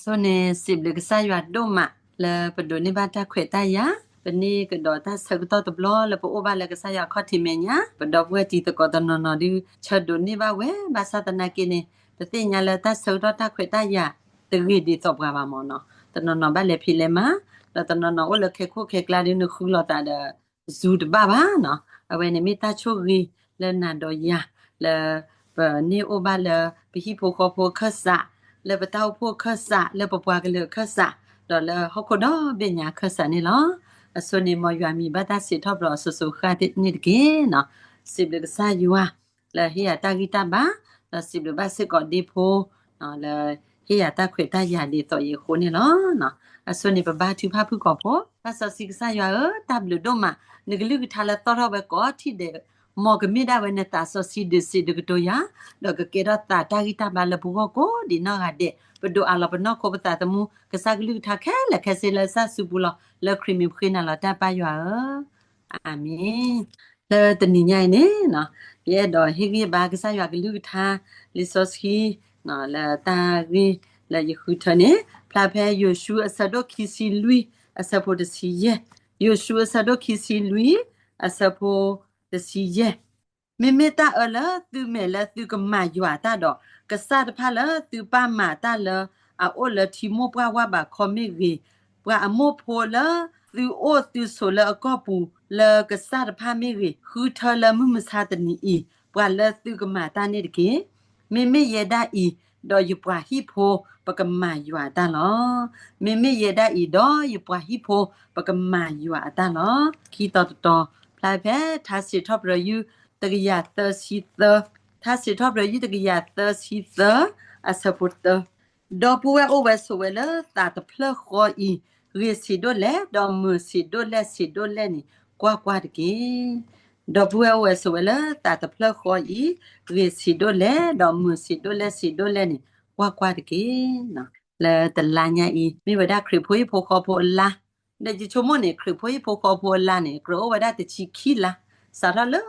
အဆိန့ၣ် စံးဘျုးကစၢ်ယွၤဒိၣ်မး လၢပဒိးန့ၢ်ဘၣ်တၢ်ခွဲးတၢ်ယာ်, ပန့ၢ်ကဒီးတၢ်ဆၢကတီၢ်တဘျီလၢပအိၣ်ဘၣ်လၢကစၢ်ယွၤခီၣ်ထံးမဲာ်ညါ, ပဒီပုၢ်ဝဲၢ်တံၤသကိးတနီၤနီၤဒုး ဆၢဒိးန့ၢ်ဘၣ်ဝဲ, ဘၣ်ဆၣ်သနာ်က့န့ၣ် ပသ့ၣ်ညါလၢတၢ်ဆၢကတီၢ်တၢ်ခွဲးတၢ်ယာ် တဂ့ၤဒ်သိးပှၤဘၣ်မ့ၢ်နီၤ, တနီၤနီၤဘၣ်လဲၤဖံးလဲၤမၤ, ဒီးတနီၤနီၤအိၣ်လၢခဲခိၣ်ခဲကျါဒုး နဃုလိာ်သးဒီး Zoom တဘၣ်ဘၣ်နီၤ, အဝဲန့ၣ်မ့ၢ်တၢ်ဆိၣ်ဂ့ၤလၢနၤဒီးယၤ လၢပန့ၢ်အိၣ်ဘၣ်လၢပဟံၣ်ဖိဃီဖိအခၢၣ်စး, လၢပတၢ်အိၣ်ဖှိၣ်အခၢၣ်စး, လၢပပှၤကလုာ်အခၢၣ်စး, ဒီးလၢဟီၣ်ခိၣ်ဒီဘ့ၣ်ညါအခၢၣ်စးန့ၣ်လီၤ. အဆိန့ၣ် မ်ယွၤမံၤဘၣ်တၢ်စံးထီၣ်ပတြၢၤအစိၤစိၤဃၣ်န့ၣ်တက့ၢ်နီၤ. စံးဘျုးကစၢ်ယွၤ လၢဟ့ၣ်ယၤတၢ်ဂံၢ်တၢ်ဘါ, ဒီးစံးဘျုးဘၣ်စ့ၢ်ကီးဒ့ဖိ လၢဟ့ၣ်ယၤတၢ်ခွဲးတၢ်ယာ်ဒ်သိးအံၤအဃိန့ၣ်လီၤ. အဆိန့ၣ် ပဘါထုကဖၣ်ဖုၣ်ကိာ်ဖိ, တၢ်စီဆှံကစၢ်ယွၤဧၢ, တၢ်ဘျုးဒိၣ်မး, နကလုၢ်ကထါလၢသီၣ်ထီၣ်ဝဲကိးထံၣ်ဒဲး, မ်ကမ့ၢ်ဒၣ်ဝဲနသးစီဆှံဒုးစံးဒုးကတိၤယၤ, ဒီးကကဲထီၣ်သးတၢ်ဂံၢ်တၢ်ဘါလၢပဂီၢ်ကိးဒံးနီၢ်ဂၤဒဲး, ပဒိးအးလီၤပနီၢ်ခိပသးသမူ ကစၢ်ကလုၢ်ကထါခဲလၢာ်ခဲဆ့လၢကစၢ်စုပူၤလီၤ. လၢခရံာ်မံၤပဃ့နၤလီၤတၢ်ပၢ်ယွၤဧၢ. အၤမ့ၣ်. လၢတနံၤညါအံၤန့ၣ်, ယအဲၣ်ဒိးဟ့ၣ်ဂံၢ်ဘါကစၢ်ယွၤကလုၢ်ကထါ လံာ်စီဆှံ လၢတၢ်ဂ့ၢ်လၢယဃုထၢန့ၣ် ဖျါဖဲယိၤၡူအဆၢဒိၣ်ခံဆံလွံၢ် အဆၢဖိတဆံယဲၢ်, ယိၤၡူအဆၢဒိၣ်ခံဆံလွံၢ် အဆၢဖိတဆံယဲၢ်. မ့မ့ၢ်တၢ်အၢလၢသုမဲာ်လၢသုကမၤယွၤအတၢ်ဒီး ကစၢ်တဖၣ်လၢသုပာ်မၤတၢ်လၢအအိၣ်လၢထံမိၢ်ပှၢ်ဝၢ်ဘးခီမ့ၢ်ဂ့ၤ, ပှၤအမိၢ်ဖိလၢသုအိၣ်သုဆိးလၢအကီၢ်ပူၤလၢကစၢ်တဖၣ်မ့ၢ်ဂ့ၤ, ဃုထၢလၢမုၢ်မဆါတနံၤအံၤ ပှၤလၢသုကမၤတၢ်န့ၣ်တက့ၢ်. မ့မ့ၢ်ယဲဒၣ်အံၤ ဒီးယပှၤဟံၣ်ဖိ ပကမၤယွၤအတၢ်လီၤ. မ့မ့ၢ်ယဲဒၣ်အံၤ ဒီးယပှၤဟံၣ်ဖိ ပကမၤယွၤအတၢ်လီၤ. ခံတီၤတတီၤ ဖျါဖဲထါစံးထီၣ်ပတြၢၤယုၢ်တကယၤသၢဆံသၢ, ထါစံးထီၣ်ပတြၢၤယုၢ်တကယၤသၢဆံသၢ အဆၢဖိတၢ, ဒီပုၢ်ဝဲၢ်အိၣ်ဝဲဆိးဝဲလၢသးတဖျၢၣ်ဃီအံၤ, ဂ့ၤဆံးဒိၣ်လဲၣ်, ဒီးမုာ်ဆံးဒိၣ်လဲၣ်ဆံးဒိၣ်လဲၣ်န့ၣ် ကွၢ်ကွၢ်တက့ၢ်. ဒီပုၢ်ဝဲၢ်အိၣ်ဝဲဆိးဝဲလၢသးတဖျၢၣ်ဃီအံၤ, ဂ့ၤဆံးဒိၣ်လဲၣ်, ဒီးမုာ်ဆံးဒိၣ်လဲၣ်ဆံးဒိၣ်လဲၣ်န့ၣ် ကွၢ်ကွၢ်တက့ၢ်. လၢတလါညါအံၤ မ့ၢ်ဝဲဒၣ်ခရံာ်ဖိဟံၣ်ဖိဃီဖိအလါ, ဒီးယဆိကမိၣ်န့ၣ် ခရံာ်ဖိဟံၣ်ဖိဃီဖိအလါန့ၣ် ကြၢးအိၣ်ဝဲဒၣ်တဆံခံလါ, စးထီၣ်လၢ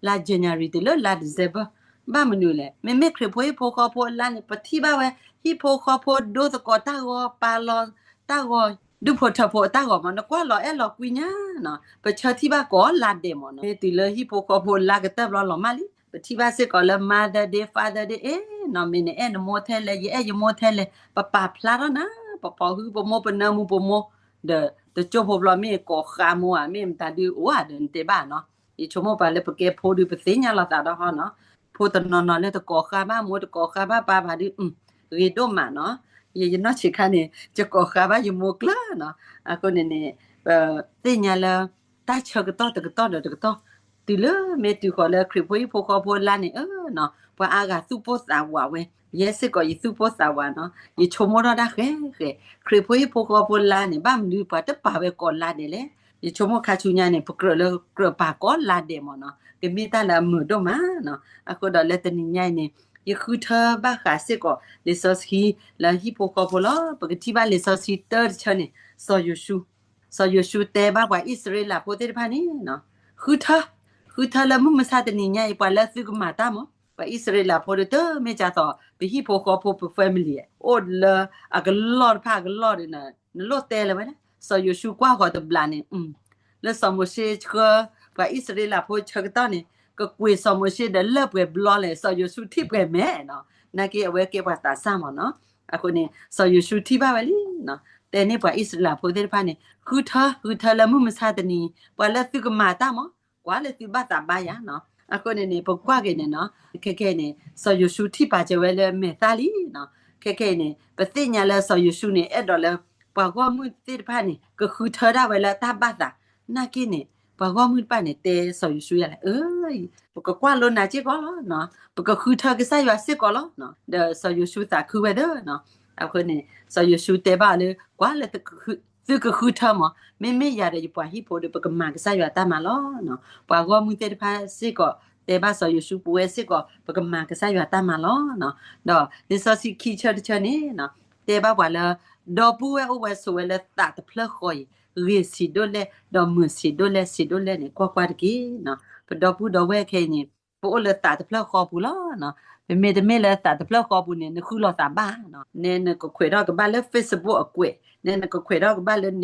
လါ January တုၤလၢလါ December, ဘၣ်မနုၤလဲၣ်. မ့မ့ၢ်ခရံာ်ဖိဟံၣ်ဖိဃီဖိအလါန့ၣ် ပထံၣ်ဘၣ်ဝဲ ဟံၣ်ဖိဃီဖိဒိသကိးတၢ်ဂီၤ ပာ်လီၤတၢ်ဂီၤ ဒူၣ်ဖိထၢဖိအတၢ်ဂီၤမး နကွၢ်လီၤအဲၣ်လီၤကွံညါနီၤ, ပဆၢထံၣ်ဘၣ်ကိးလါဒဲးမးနီၤ, မ့ၢ်တုၤလၢဟံၣ်ဖိဃီဖိအလါကတၢၢ်ဘျီလီၤမၢ်လံ, ပထံၣ်ဘၣ်စ့ၢ်ကီးလၢ Mother Day, Father Day, အ့နီၤ, မ့ၢ်နအဲၣ်နမိၢ်ထဲလဲၣ်, ယအဲၣ်ယမိၢ်ထဲလဲၣ်, ပပာ်ဖျါထီၣ်နၤ, ပဖီၣ်ဟုပမိၢ် ပနၢမူပမိၢ်, ဒီးတကၠိၢ်ဖိဘျီမ့ၢ်ကိးဃါမိၢ်ဧါ, မ့ၢ်မတၤဒုးအိၣ်ဧါဒီးနတဲဘၣ်နီၤ, ယဆိကမိၣ်ပှၤလၢပကဲဖိဒုး ပသ့ၣ်ညါလီၤသးဒီးဟီနီၤ, ဖိတနီၤနီၤလၢတကိးဃါဘၣ်မိၢ် တကိးဃါဘၣ်ပၢ်ဘၣ်ဒုး ဂ့ၤဒိၣ်မးနီၤ, ယယနီၢ်ဆံးခါန့ၣ် ယကိးဃါဘၣ်ယမိၢ်ကျၢၤနီၤ, အဃိန့ၣ်န့ၣ် ပသ့ၣ်ညါလၢ တၢ်ဆၢကတီၢ်တကတီၢ်ဒီးတကတီၢ်, တုၤလၢမ့ၢ်တုၤဃီၤလၢခရံာ်ဖိဟံၣ်ဖိဃီဖိအလါန့ၣ် အၢနီၤ, ပှၤအါဂၤသူၣ်ပိၢ်သးဝးဝဲ, ယဲစ့ၢ်ကီးယသူၣ်ပိၢ်သးဝးနီၤ, ယဆိကမိၣ်ထီၣ်ဒၣ်ဃဲဃဲ, ခရံာ်ဖိဟံၣ်ဖိဃီဖိအလါန့ၣ် ဘၣ်မနုၤပှၤတပာ်ဝဲကိးလါဒဲးလဲၣ်, ယဆိကမိၣ်ခါဆူညါန့ၣ် ပကြၢးလၢကြၢးပာ်ကိးလါဒဲးမးနီၤ, ကမ့ၢ်တၢ်လၢအမုာ်ဒိၣ်မးနီၤ, အဃိဒီးလၢတနံၤညါအံၤန့ၣ် ယဃုထၢဘၣ်ဃးစ့ၢ်ကီး လံာ်စီဆှံလၢဟံၣ်ဖိဃီဖိလီၤ. ပကထံၣ်ဘၣ်လံာ်စီဆှံတၢတဆၢန့ၣ် စီၤယိၤၡူ, စီၤယိၤၡူတဲဘၣ်ပှၤအံၣ်စရ့လးဖိသ့ၣ်တဖၣ်န့ၣ် ဃုထၢ, ဃုထၢလၢမုၢ်မဆါတနံၤညါအံၤ ပှၤလၢသုကမၤတၢ်မး, ပှၤအံၣ်စရ့လးဖိဒီးတမ့ၢ်ကသိး ပဟံၣ်ဖိဃီဖိ ပ family အိၣ်လၢအကလီၢ်တဖၣ်အကလီၢ်ဒီး နလိၣ်တဲလၢၤဝဲလဲၣ်, စီၤယိၤၡူကွၢ်ဃီၤတဘျီန့ၣ် လၢစီၤမိၤၡ့ဆှၢ ပှၤအံၣ်စရ့လးဖိဆၢကတီၢ်န့ၣ် ကကွံာ်စီၤမိၤၡ့ဒီးလၢၢ်ပှဲၤဘျီလဲၣ်, စီၤယိၤၡူထံၣ်ပှဲၤမဲာ်နီၤ, နာ်က့အဝဲကဲပှၤသးစၢ်မးနီၤ, အဃိန့ၣ် စီၤယိၤၡူထံၣ်ဘၣ်ဝဲလံနီၤ, တဲန့ၢ်ပှၤအံၣ်စရ့လးဖိသ့ၣ်တဖၣ်န့ၣ် ဃုထၢ ဃုထၢလၢမုၢ်မဆါတနံၤ ပှၤလၢသုကမၤတၢ်မး ကွၢ်လၢသုဘၣ်သးဘါယၤနီၤ, အဃိန့ၣ်န့ၣ် ပကွၢ်က့ၤန့ၣ်နီၤ, ခဲခဲအံၤန့ၣ် စီၤယိၤၡူထံၣ်ပာ်စၢၤဝဲလၢမဲာ်သၣ်လံနီၤ, ခဲခဲအံၤန့ၣ် ပသ့ၣ်ညါလၢစီၤယိၤၡူန့ၣ် အဲၣ်ဒိးလၢ ပှၤဂီၢ်မုၢ်သ့ၣ်တဖၣ်န့ၣ် ကဃုထၢဒၣ်ဝဲလၢတၢ်ဘၣ်သး, နာ်က့န့ၣ် ပှၤဂီၢ်မုၢ်တဖၣ်န့ၣ် တဲစီၤယိၤၡူယၤလဲၣ်, အၢ ပကကွၢ်လိနၤစ့ၢ်ကီးလီၤ, ပကဃုထၢကစၢ်ယွၤစ့ၢ်ကီးလီၤ, ဒီးစီၤယိၤၡူသးခုဝဲဒၣ်နီၤ, အဃိန့ၣ် စီၤယိၤၡူတဲဘၣ်အီၤလၢ ကွၢ်လၢသုကဃုထၢမး, မ့မ့ၢ်ယၤဒီးယပှၤဟံၣ်ဖိဒီး ပကမၤကစၢ်ယွၤတၢ်မၤလီၤ. ပှၤဂီၢ်မုၢ်သ့ၣ်တဖၣ်စ့ၢ်ကီး တဲဘၣ်စီၤယိၤၡူ ပဝဲစ့ၢ်ကီး ပကမၤကစၢ်ယွၤတၢ်မၤလီၤ. ဒီးလံာ်စီဆှံခံဆၢတဆၢန့ၣ် တဲဘၣ်ပှၤလၢ ဒီပုၢ်ဝဲၢ်အိၣ်ဝဲဆိးဝဲလၢသးတဖျၢၣ်ဃီအံၤ ဂ့ၤဆံးဒိၣ်လဲၣ် ဒီးမုာ်ဆံးဒိၣ်လဲၣ်ဆံးဒိၣ်လဲၣ်န့ၣ် ကွၢ်ကွၢ်တက့ၢ်. ပဒီပုၢ်ဒီဝဲၢ်ခဲအံၤန့ၣ် ပအိၣ်လၢသးတဖျၢၣ်ဃီပူၤလီၤ. ပမ့တမ့ၢ်လၢသးတဖျၢၣ်ဃီပူၤန့ၣ် နဃုလီၤသးဘၣ်နီၤ. နဲနကခွဲးထီၣ်ကဘၣ်လၢ Facebook အကွဲး, နဲနကခွဲးထီၣ်ကဘၣ်လၢ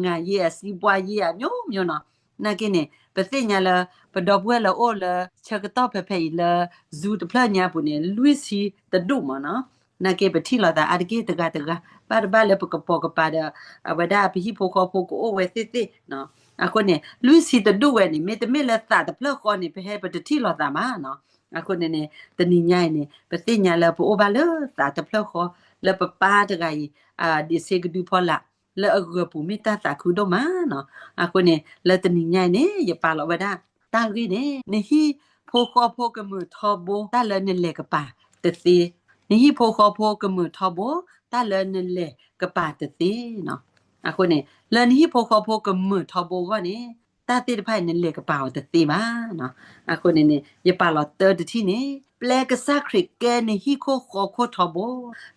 နငါယ့အစံးပှၢ်ယ့အမျိုးမျိုးနီၤ. နာ်က့န့ၣ် ပသ့ၣ်ညါလၢ ပဒီပုၢ်ဝဲၢ်လၢအိၣ်လၢဆၢကတီၢ်ဖဲဖဲအံၤလၢ Zoom တဖျၢၣ်ညါပူၤန့ၣ် လွံၢ်ဆံတဒူၣ်မးနီၤ. နာ်က့ပထံၣ်လိာ်သးအါတက့ၢ်တဂၤတဂၤ, ဘၣ်တဘၣ်လၢပကပိာ်ကပၤဒီး အဝဲဒၣ်ပဟံၣ်ဖိဃီဖိကအိၣ်ဝဲသ့ၣ်သ့ၣ်နီၤ. အဃိန့ၣ် လွံၢ်ဆံတဒူၣ်ဝဲန့ၣ် မ့တမ့ၢ်လၢသးတဖျၢၣ်ဃီန့ၣ် ပဟဲပတထံၣ်လိာ်သးဘၣ်နီၤ. အဃိန့ၣ်န့ၣ် တနံၤညါအံၤန့ၣ် ပသ့ၣ်ညါလၢပအိၣ်ဘၣ်လၢသးတဖျၢၣ်ဃီ လၢပပၢ်တဂၤအံၤ ဒ့ၣ်စ့ကဒုဖီလာ် လၢအဂၢၤပူၤမ့ၢ်တၢ်သးခုဒိၣ်မးနီၤ. အဃိန့ၣ် လၢတနံၤညါအံၤန့ၣ် ယပာ်လီၤဝဲဒၣ် တၢ်ဂ့ၢ်န့ၣ် နဟံၣ်ဖိဃီဖိကမုာ်ထီဘိ တၢ်လၢနလဲၤကပၤတသ့. နဟံၣ်ဖိဃီဖိကမုာ်ထီဘိ တၢ်လၢနလဲၤကပၤတသ့နီၤ. အဃိန့ၣ် လၢနဟံၣ်ဖိဃီဖိကမုာ်ထီဘိအဂီၢ်န့ၣ် တၢ်သ့ၣ်တဖၣ်အံၤနလဲၤကပၤအီၤတသ့ဘၣ်နီၤ. အဃိန့ၣ်န့ၣ် ယပာ်လီၤတၢတထံၣ်န့ၣ် ပျဲကစၢ်ခရံာ်ကဲနဟံၣ်ခိၣ်ဃီခိၣ်ထီဘိ,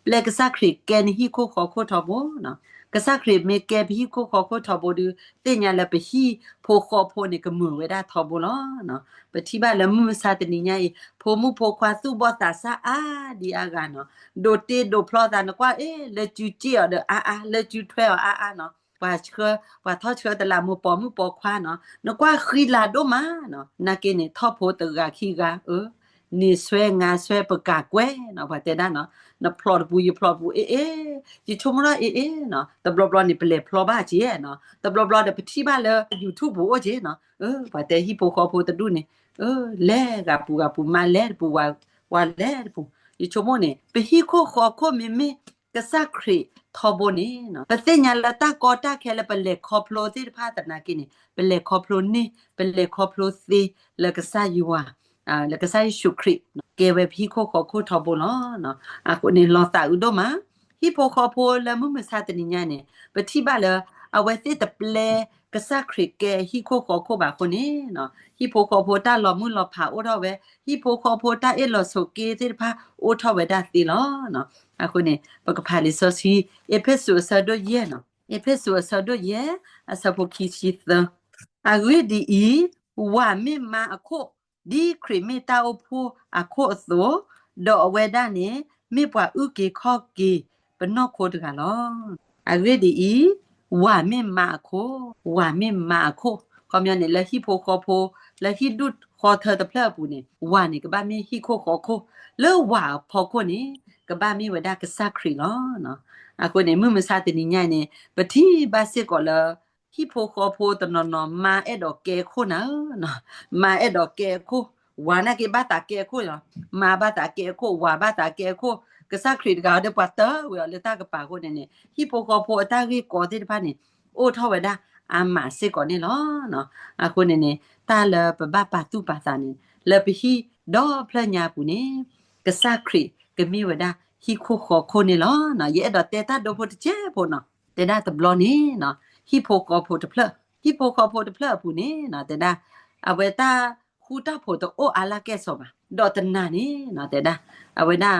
ပျဲကစၢ်ခရံာ်ကဲနဟံၣ်ခိၣ်ဃီခိၣ်ထီဘိနီၤ. ကစၢ်ခရံာ်မ့ၢ်ကဲပဟံၣ်ခိၣ်ဃီခိၣ်ထီဘိဒီး သ့ၣ်ညါလၢပဟံၣ်ဖိဃီဖိန့ၣ် ကမုာ်ဝဲဒၣ်ထီဘိလီၤနီၤ. ပထံၣ်ဘၣ်လၢမုၢ်မဆါတနံၤညါအံၤ ဖိမုၣ်ဖိခွါသူၣ်ဘီၣ်သးစၢ်အါဒံအါဂၤနီၤ. ဒိးတ့ဒိးဖျီသး နကွၢ်အ့ၣ် လၢစုစ့ၣ်အီၤဒီးအါအါ, လၢစုထွဲအီၤအါအါနီၤ. ပှၤဆှၢ ပှၤထီၣ်ဆှၢတလးမူးပိာ်မုၣ်ပိာ်ခွါနီၤ, နကွၢ်ဃံလၤဒိၣ်မးနီၤ. နာ်က့န့ၣ် ထီၣ်ဖိတဂၤခံဂၤ အၢ န့ၢ်ဆွဲငါဆွဲပကးကွဲနီၤ ပှၤတဲဒၣ်နီၤ. နဖျီတပူၤ ယဖျီတပူၤ အ့ၣ်အ့ၣ်, ယဆိကမိၣ်ထီၣ်အ့ၣ်အ့ၣ်နီၤ. တဘျီဘျီန့ၣ် ပလဲၤဖျီဘၣ်က့နီၤ. တဘျီဘျီဒီး ပထံၣ်ဘၣ်လၢ YouTube ပူၤအိၣ်က့နီၤ. ပှၤတဲဟံၣ်ဖိဃီဖိတဒူၣ်န့ၣ် လဲၤဂၤပူၤဂၤပူၤ မါလဲၤတပူၤ ဝၤလဲၤတပူၤ. ယဆိကမိၣ်န့ၣ် ပဟံၣ်ခိၣ်ဃီခိၣ်မ့မ့ၢ် ကစၢ်ခရံာ်ထီဘိန့ၣ် ပသ့ၣ်ညါလၢတၢ်ကီတၢ်ခဲလၢပလဲၤခီဖျိသ့ၣ်တဖၣ်သနာ်က့န့ၣ် ပလဲၤခီဖျိန့ၢ် ပလဲၤခီဖျိသ့လၢကစၢ်ယွၤ လၢကစၢ်ယ့ၣ်ၡူးခရံာ် ကဲဝဲပဟံၣ်ခိၣ်ဃီခိၣ်ထီဘိလီၤ. အဃိန့ၣ် လီၤသးအုးဒိၣ်မး ဟံၣ်ဖိဃီဖိလၢမုၢ်မဆါတနံၤညါန့ၣ် ပထံၣ်ဘၣ်လၢ အဝဲသ့ၣ်တပျဲ ကစၢ်ခရံာ်ကဲဟံၣ်ခိၣ်ဃီခိၣ်ဘၣ်အဃိန့ၣ် ဟံၣ်ဖိဃီဖိတၢ်လီၤမုၢ်လီၤဖးအိၣ်ထီၣ်ဝဲ, ဟံၣ်ဖိဃီဖိတၢ်အ့ၣ်လိာ်ဆိးက့သ့ၣ်တဖၣ်အိၣ်ထီၣ်ဝဲဒၣ်သ့လီၤ. အဃိန့ၣ် ပကဖးလံာ်စီဆှံ အ့းဖ့းစူးအဆၢဒိၣ်ယဲၢ်နီၤ, အ့းဖ့းစူးအဆၢဒိၣ်ယဲၢ် အဆၢဖိခံဆံသၢ, အဂ့ၢ်ဒ်အံၤ, ဝၤမ့ၢ်မါအခိၣ်, ဒ်ခရံာ်မ့ၢ်တၢ်အိၣ်ဖှိၣ်အခိၣ်အသိး, ဒီးအဝဲဒၣ်န့ၣ် မ့ၢ်ပှၤအုၣ်က့ၤခီၣ်က့ၤပနီၢ်ခိတဂၤလီၤ. အဂ့ၢ်ဒ်အံၤ, ဝၤမ့ၢ်မါအခိၣ်, ဝၤမ့ၢ်မါအခိၣ်, ခီပညီန့ၣ် လၢဟံၣ်ဖိဃီဖိ လၢဟံၣ်ဒူၣ်ဃီထၢတဖျၢၣ်အပူၤန့ၣ် ဝၤန့ၣ် ကဘၣ်မ့ၢ်ဟံၣ်ခိၣ်ဃီခိၣ်, လၢဝၤအဖီခိၣ်န့ၣ် ကဘၣ်မ့ၢ်ဝဲဒၣ်ကစၢ်ခရံာ်လီၤ. အဃိန့ၣ် မုၢ်မဆါတနံၤညါန့ၣ် ပထံၣ်ဘၣ်စ့ၢ်ကီးလၢ ဟံၣ်ဖိဃီဖိတနီၤနီၤ မါအဲၣ်ဒိးကဲအခိၣ်နၤဧၢ, မါအဲၣ်ဒိးကဲအခိၣ်, ဝၤနာ်က့ဘၣ်သးကဲအခိၣ်လီၤ. မါဘၣ်သးကဲအခိၣ်, ဝၤဘၣ်သးကဲအခိၣ်, ကစၢ်ခရံာ်တဂၤဒီးပှၤတၢၢ်ဝဲအီၤလၢတၢ်ကပၤအဃိန့ၣ်န့ၣ် ဟံၣ်ဖိဃီဖိအတၢ်ဂ့ၢ်ကီသ့ၣ်တဖၣ်န့ၣ် အိၣ်ထီၣ်ဝဲဒၣ်အါမးစ့ၢ်ကီးန့ၣ်လီၤ. အဃိန့ၣ်န့ၣ် တၢ်လၢပဘၣ်ပာ်သူၣ်ပာ်သးန့ၣ် လၢပဟံၣ်ဒီဖျၢၣ်ညါအပူၤန့ၣ် ကစၢ်ခရံာ်ကမ့ၢ်ဝဲဒၣ်ဟံၣ်ခိၣ်ဃီခိၣ်န့ၣ်လီၤ. ယအဲၣ်ဒိးတဲတၢ်ဒိဖိတစဲးဖိနီၤ, တဲဒၣ်တဘျီန့ၣ်နီၤ ဟံၣ်ဖိဃီဖိတဖျၢၣ်, ဟံၣ်ဖိဃီဖိတဖျၢၣ်အပူၤန့ၣ်နီၤ တဲဒၣ် အဝဲတၢ်ဃူတၢ်ဖိးတအိၣ်အါလၢကဲၣ်ဆိးဘၣ်, ဒီးတနၤန့ၣ်နီၤ တဲဒၣ် အဝဲဒၣ်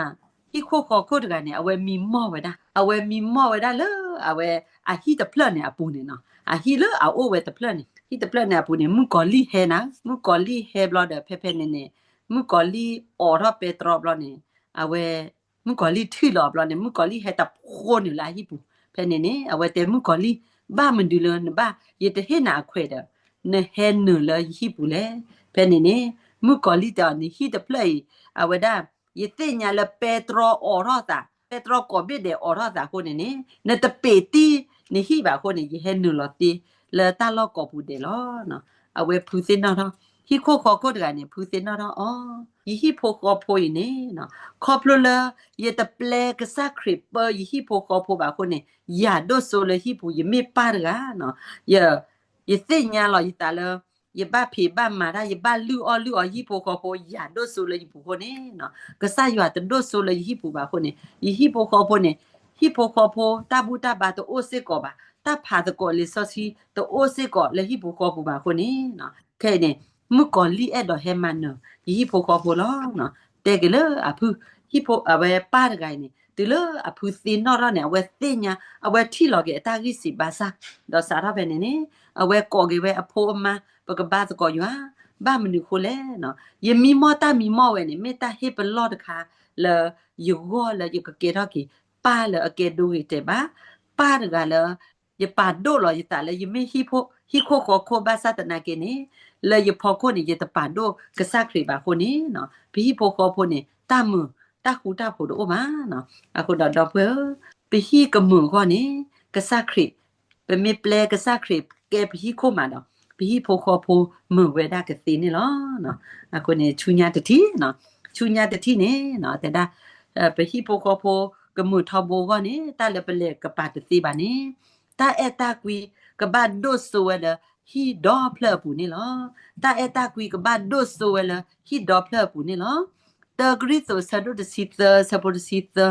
ဟံၣ်ခိၣ်ဃီခိၣ်တဂၤန့ၣ် အဝဲမံမီၢ်ဝဲဒၣ်, အဝဲမံမီၢ်ဝဲဒၣ်လၢ အဝဲအဟံၣ်တဖျၢၣ်န့ၣ်အပူၤန့ၣ်နီၤ, အဟံၣ်လၢအအိၣ်ဝဲတဖျၢၣ်န့ၣ်, ဟံၣ်တဖျၢၣ်န့ၣ်အပူၤန့ၣ် မုၣ်ကီၤလံၢ်ဟဲနၤ, မုၣ်ကီၤလံၢ်ဟဲဘျီဒီး ဖဲဖဲန့ၣ်န့ၣ် မုၣ်ကီၤလံၢ်အိးထီၣ်ပဲတြီဘျီန့ၣ် အဝဲ မုၣ်ကီၤလံၢ်ထံၣ်လီၤဘျီန့ၣ် မုၣ်ကီၤလံၢ်ဟဲတဖိန့ၣ်လၢအဟံၣ်ပူၤ, ဖဲန့ၣ်န့ၣ် အဝဲတဲမုၣ်ကီၤလံၢ် ဘၣ်မနုၤလၢနဘၣ် ယတဟ့ၣ်နၤအခွဲးဒီး နဟဲနုာ်လၢယဟံၣ်ပူၤလဲၣ်. ဖဲန့ၣ်န့ၣ် မုၣ်ကီၤလံၢ်တဲအီၤန့ၣ် ဟံၣ်တဖျၢၣ်အံၤ အဝဲဒၣ် ယသ့ၣ်ညါလၢပဲတြီအိးထီၣ်သး, ပဲတြီကိးဘ့ၣ်ဒဲးအိးထီၣ်သးအဃိန့ၣ်န့ၣ် နတပ့ၤတံၢ်နဟံၣ်ဘၣ်အဃိန့ၣ် ယဟဲနုာ်လီၤသ့လၢတၢ်လီၢ်ကိးပူၤဒဲးလီၤ. အဝဲဖုးသ့ၣ်နီၣ်ထီၣ်, ဟံၣ်ခိၣ်ဃီခိၣ်တဂၤန့ၣ် ဖုးသ့ၣ်နီၣ်ထီၣ်အီၤ, ယဟံၣ်ဖိဃီဖိအံၤန့ၣ် ခီဖျိလၢ ယတပျဲကစၢ်ခရံာ်ပၢယဟံၣ်ဖိဃီဖိဘၣ်အဃိန့ၣ် ယၤဒိၣ်စိလၢဟံၣ်ပူၤ ယမ့ၢ်ပၢ်တဂၤနီၤ, ယ ယသ့ၣ်ညါလီၤယသးလၢ ယဘၣ်ဖံးဘၣ်မၤတၢ် ယဘၣ်လုၢ်အီၣ်လုၢ်အီ ယဟံၣ်ဖိဃီဖိ ယၤဒိၣ်စိလၢယပူၤအဃိန့ၣ်နီၤ, ကစၢ်ယွၤတဒိၣ်စိလၢယဟံၣ်ပူၤဘၣ်အဃိန့ၣ် ယဟံၣ်ဖိဃီဖိန့ၣ် ဟံၣ်ဖိဃီဖိ တၢ်ဘူၣ်တၢ်ဘါတအိၣ်စ့ၢ်ကီးဘၣ်, တၢ်ဖးသကိးလံာ်စီဆှံ တအိၣ်စ့ၢ်ကီးလၢဟံၣ်ပူၤဃီပူၤဘၣ်အဃိန့ၣ် ခဲအံၤန့ၣ် မုၣ်ကီၤလံၢ်အဲၣ်ဒိးဟဲမၤနၢၤ ယဟံၣ်ဖိဃီဖိလီၤ. တဲက့ၤလၢအဖု ဟံၣ်ဖိ အဝဲပၢ်တဂၤအံၤန့ၣ် တုၤလၢအဖုသ့ၣ်နီၣ်ထီၣ်န့ၣ် အဝဲသ့ၣ်ညါ အဝဲထံၣ်လီၤက့ၤအတၢ်ဂံၢ်စံးဘါစၢ် ဒီးစးထီၣ်ဖဲန့ၣ်န့ၣ် အဝဲကိးက့ၤဝဲအဖိအမါ ပကဘါသကိးယွၤ ဘၣ်မနုၤဃိလဲၣ်နီၤ. ယမံမီၢ်တၢ်မံမီၢ်ဝဲန့ၣ် မ့ၢ်တၢ်ဟ့ၣ်ပလီၢ်တခါလၢ ယဂီၢ်လၢယကကဲထီၣ်က့ၤ ပၢ်လၢအကဲဒိဂ့ၤတဲာ်ဘၣ်, ပၢ်တဂၤလၢ ယပာ်ဒိၣ်လီၤယသးလၢယမ့ၢ်ဟံၣ်ခိၣ်ဃီခိၣ်ဘၣ်ဆၣ်သနာ်က့န့ၣ်, လၢယဖီခိၣ်န့ၣ် ယတပာ်ဒိၣ်ကစၢ်ခရံာ်ဘၣ်အဃိန့ၣ်, ပဟံၣ်ဖိဃီဖိန့ၣ် တၢ်မုာ် တၢ်ဃူတၢ်ဖိးတအိၣ်ဘၣ်နီၤ. အဃိဒီးဒီပုၢ်ဝဲၢ်ဧၢ, ပဟံၣ်ကမုာ်အဂီၢ်န့ၣ် ကစၢ်ခရံာ် ပမ့ၢ်ပျဲကစၢ်ခရံာ်ကဲပဟံၣ်ခိၣ်မးဒီး ပဟံၣ်ဖိဃီဖိမုာ်ဝဲဒၣ်ကသ့န့ၣ်လီၤ. အဃိန့ၣ် ဆူညါတထံၣ်, ဆူညါတထံၣ်န့ၣ် တဲဒၣ် ပဟံၣ်ဖိဃီဖိကမုာ်ထီဘိအဂီၢ်န့ၣ် တၢ်လၢပလဲၤကပာ်တသ့ဘၣ်န့ၣ်, တၢ်အဲၣ်တၢ်ကွံကဘၣ်ဒိၣ်စိဝဲလၢဟံၣ်ဒီဖျၢၣ်အပူၤန့ၣ်လီၤ. တၢ်အဲၣ်တၢ်ကွံကဘၣ်ဒိၣ်စိဝဲလၢဟံၣ်ဒီဖျၢၣ်အပူၤန့ၣ်လီၤ. တၢကရံၣ်သူးဆၢဒိၣ်တဆံသၢ ဆၢဖိတဆံသၢ,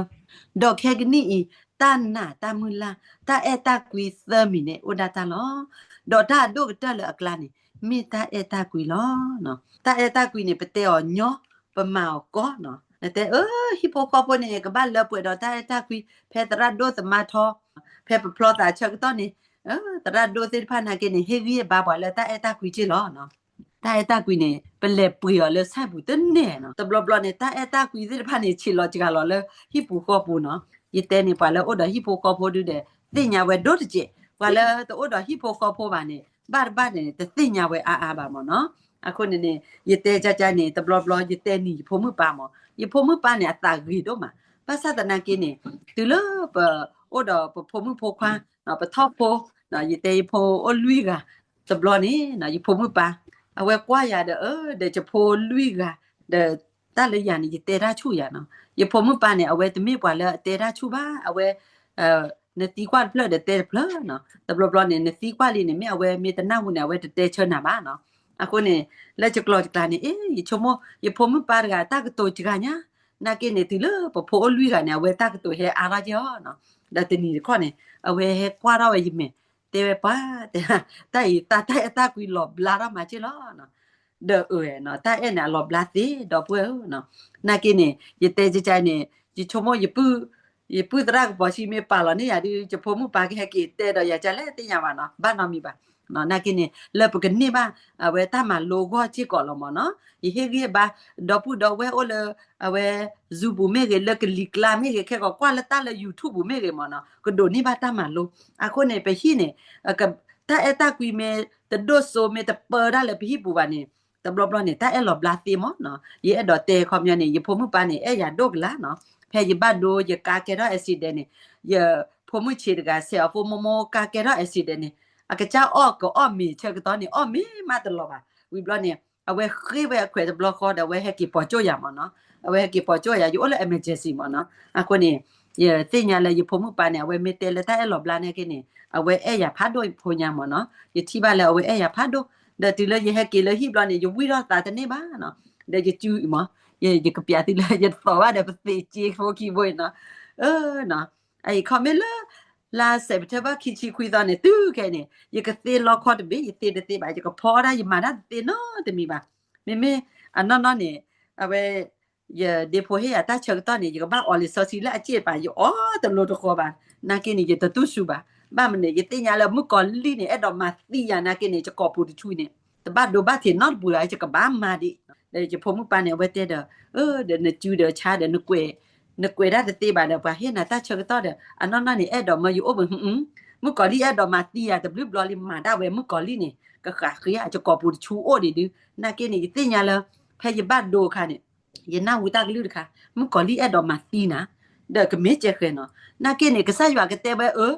ဒီးခဲကနံၣ်အံၤ တၢ်နာ်တၢ်မုၢ်လၢ် တၢ်အဲၣ်တၢ်ကွံသၢမံၤန့ၣ်အိၣ်ဒၣ်တၢ်လီၤ. ဒီးတၢ်အဒိၣ်ကတၢၢ်လၢအကျါန့ၣ် မ့ၢ်တၢ်အဲၣ်တၢ်ကွံလီၤ. တၢ်အဲၣ်တၢ်ကွံန့ၣ် ပတဲအီၤညီ, ပမၤအီၤကီနီၤ. နတဲအၢ ဟံၣ်ဖိဃီဖိန့ၣ် ကဘၣ်လၢပှဲၤဒီးတၢ်အဲၣ်တၢ်ကွံ ဖဲသရၣ်ဒိၣ်သမါထီ, ဖဲပဖျီသးဆၢကတီၢ်န့ၣ်, သရၣ်ဒိၣ်သ့ၣ်တဖၣ်နာ်က့န့ၣ် ဟ့ၣ်ဂံၢ်ဟ့ၣ်ဘါပှၤလၢတၢ်အဲၣ်တၢ်ကွံက့ၢ်လီၤ. တၢ်အဲၣ်တၢ်ကွံန့ၣ် ပလဲၤပှ့ၤအီၤလၢဆဲပူၤတန့ၢ်နီၤ. တဘျီဘျီန့ၣ် တၢ်အဲၣ်တၢ်ကွံသ့ၣ်တဖၣ်န့ၣ် ဆံးလီၤစှၤလီၤလၢဟံၣ်ပူၤဃီပူၤနီၤ. ယတဲန့ၣ် ပှၤလၢအိၣ်ဒီးဟံၣ်ဖိဃီဖိဒုဒီး သ့ၣ်ညါဝဲဒိၣ်တစဲး, ပှၤလၢတအိၣ်ဒီးဟံၣ်ဖိဃီဖိဘၣ်န့ၣ် ဘၣ်တဘၣ်န့ၣ် တသ့ၣ်ညါဝဲအါအါဘၣ်မ့ၢ်နီၤ. အဃိန့ၣ်န့ၣ် ယတဲကကန့ၣ် တဘျီဘျီ ယတဲနံၤယဖိမုၣ်ပၢ်မ့ၢ်, ယဖိမုၣ်ပၢ်န့ၣ် အသးဂ့ၤဒိၣ်မး, ဘၣ်ဆၣ်သနာ်က့န့ၣ် တုၤလၢပအိၣ်ဒီးပဖိမုၣ်ဖိခွါ, ပထီၣ်ဖိ, ယတဲယဖိအိၣ်လွံၢ်ဂၤ, တဘျီန့ၣ် ယဖိမုၣ်ပၢ် အဝဲကွၢ်ယၤဒီး အၢ ဒီးယဖိလွံၢ်ဂၤ, ဒီးတၢ်လၢယၤန့ၣ် ယတဲတၢ်ဆူၣ်ယၤနီၤ. ယဖိမုၣ်ပၢ်န့ၣ် အဝဲတမ့ၢ်ပှၤလၢအတဲတၢ်ဆူၣ်ဘၣ်, အဝဲ နသံကွၢ်တဖျၢၣ်ဒီးတဲတဖျၢၣ်နီၤ. တဘျီဘျီန့ၣ် နသံကွၢ်လံန့ၣ် မ့ၢ်အဝဲမ့ၢ်တနၢ်ဟူန့ၣ် အဝဲတတဲဆၢနၤဘၣ်နီၤ. အဃိန့ၣ် လၢယကျိၤယကျါန့ၣ် အ့ ယဆိကမိၣ် ယဖိမုၣ်ပၢ်တဂၤ တၢ်ကတိၤစှၤညါ, နာ်က့န့ၣ် တုၤလၢပဖိအိၣ်လွံၢ်ဂၤန့ၣ် အဝဲတၢ်ကတိၤဟဲအါထီၣ်က့ၤအီၤနီၤ. ဒီးတနံၤတခီန့ၣ် အဝဲဟဲကွၢ်ထီၣ်ဝဲယမဲာ်, တဲဝဲပှၤ တဲ တၢ်အံၤ တၢ်အဲၣ်တၢ်ကွံလီၤဘျါထီၣ်မးက့ၢ်လီၤ. ဒီးအၢနီၤ တၢ်အဲၣ်န့ၣ် အလီၤဘျါသ့ ဒီပုၢ်ဝဲၢ်ဧၢနီၤ. နာ်က့န့ၣ် ယတဲကကန့ၣ် ယဆိကမိၣ် ယပုၢ်သရၣ်ကပီၤဆံမ့ၢ်ပာ်လီၤန့ၢ်ယၤဒုး ယဖိမုၣ်ပၢ်ကဟဲက့ၤတဲဒီးယၤကလဲၣ်သ့ၣ်ညါဘၣ်နီၤ, ဘၣ်နီတမံၤဘၣ်. နာ်က့န့ၣ် လၢပကန့ၢ်ဘၣ်အဝဲတၢ်မၤလိအဂီၢ်စ့ၢ်ကီးလီၤမ့ၢ်နီၤ. ယဟ့ၣ်ဂံၢ်ဟ့ၣ်ဘါ ဒီပုၢ်ဒီဝဲၢ်အိၣ်လၢ အဝဲ Zoom ပူၤမ့ၢ်ဂ့ၤ လၢကလံၤကျါမ့ၢ်ဂ့ၤ ခဲကီးကွၢ်လၢတၢ်လၢ YouTube ပူၤမ့ၢ်ဂ့ၤမ့ၢ်နီၤ ကဒိးန့ၢ်ဘၣ်တၢ်မၤလိ. အဃိန့ၣ် ပဟံၣ်န့ၣ် တၢ်အဲၣ်တၢ်ကွံမ့ၢ်တဒိၣ်စိမ့ၢ်တပၢတၢ်လၢပဟံၣ်ပူၤဘၣ်န့ၣ် တဘျီဘျီန့ၣ် တၢ်အဲၣ်လီၤဘျါသ့မ့ၢ်နီၤ. ယအဲၣ်ဒိးတဲခီပညီန့ၣ် ယဖိမုၣ်ပၢ်န့ၣ် အဲၣ်ယၤဒိၣ်ကလာ်နီၤ. ဖဲယဘၣ်ဒိယကါကဲထီၣ် accident န့ၣ် ယဖိမုၣ်ဆံးတဂၤ ဆဲးအီၤဖိမိၢ်မိၢ် ကါကဲထီၣ် accident န့ၣ် အကစၢ်အီၣ်ကအီၣ်မ့ၤဆၢကတီၢ်န့ၣ် အီၣ်မ့ၤမးတလီၤဘၣ်. ဝံၤဘျီန့ၣ် အဝဲဃ့ဝဲအခွဲးတဘျီဃီဒီး အဝဲဟဲက့ၤပိာ်ကၠိၣ်ယၤမ့ၢ်နီၤ. အဝဲဟဲက့ၤပိာ်ကၠိၣ်ယၤ ယအိၣ်လၢ emergency မ့ၢ်နီၤ. အဃိန့ၣ် ယသ့ၣ်ညါလၢယဖိမုၣ်ပၢ်န့ၣ် အဝဲမ့ၢ်တဲလၢတၢ်အဲၣ်လီၤဘျါန့ၣ်က့န့ၣ် အဝဲအဲၣ်ယၤဖးဒိၣ်ဖိညါမ့ၢ်နီၤ. ယထံၣ်ဘၣ်လၢအဝဲအဲၣ်ယၤဖးဒိၣ် ဒီးတုၤလၢယဟဲက့ၤလၢဟံၣ်ဘျီန့ၣ် ယဝံၢ်ထီၣ်သးတန့ၢ်ဘၣ်နီၤ. ဒီးယစုမ့ၢ် ယကပျးသုလၢယသီၣ်ဘၣ်ဒီး ပသ့ၣ်က့ဖိခံဘိအံၤနီၤ. အၢနီၤ အအံၤခီမ့ၢ်လၢ လါ September ခံဆံခွံသီန့ၣ် တုၤခဲအံၤန့ၣ် ယကသ့လီခီတဘ့ၣ် ယသ့တသ့ဘၣ် ယကဖီဒၣ်ယမၤတၢ်တသ့နီတမံၤဘၣ်. မ့မ့ၢ်အနီၢ်နီၢ်န့ၣ် အဝဲ ယဒ့ဖိဟ့ၣ်ယၤတၢ်ဆၢကတီၢ်န့ၣ် ယကဘၣ်အီလံာ်စီဆှံလၢအစ့ၣ်တပၤ ယအီတလိၤတဃီဘၣ်. နာ်က့န့ၣ် ယတတူၢ်စူၤဘၣ်. ဘၣ်မနုၤ ယသ့ၣ်ညါလၢမုၣ်ကီၤလံၢ်န့ၣ် အဲၣ်ဒိးမၤသံယၤနာ်က့န့ၣ် ယကိာ်ပူၤတဆူန့ၣ် တဘၣ်ဒိဘၣ်ထံးနီတပူၤလၢၤ ယကဘၣ်မၤဒံး. ဒီးယဖိမုၣ်ပၢ်န့ၣ် အဝဲတဲဒီး အၢ ဒီးနစုဒီးဆါဒီး နကွဲးတၢ်တသ့ဘၣ်ဒီး ပှၤဟ့ၣ်နၤတၢ်ဆၢကတီၢ်ဒီး အနီၢ်နီၢ်န့ၣ် အဲၣ်ဒိးမၢယအိၣ်ဘၣ် မုၣ်ကီၤလံၢ်အဲၣ်ဒိးမၤသံယၤတဘျုးဘျီလံ မၤဒၣ်ဝဲမုၣ်ကီၤလံၢ်န့ၣ် ကဃးဃ့ယကိာ်ပူၤတဆူအိၣ်ဒံးဒုး နာ်က့န့ၣ် ယသ့ၣ်ညါလၢ ဖဲယဘၣ်ဒိအခါန့ၣ် ယနၢ်ဟူတၢ်ကလုၢ်တခါ မုၣ်ကီၤလံၢ်အဲၣ်ဒိးမၤသံနၤ ဒီးကမ့ၢ်ကဲဃဲနီၤ. နာ်က့န့ၣ် ကစၢ်ယွၤကတဲဝဲအၢ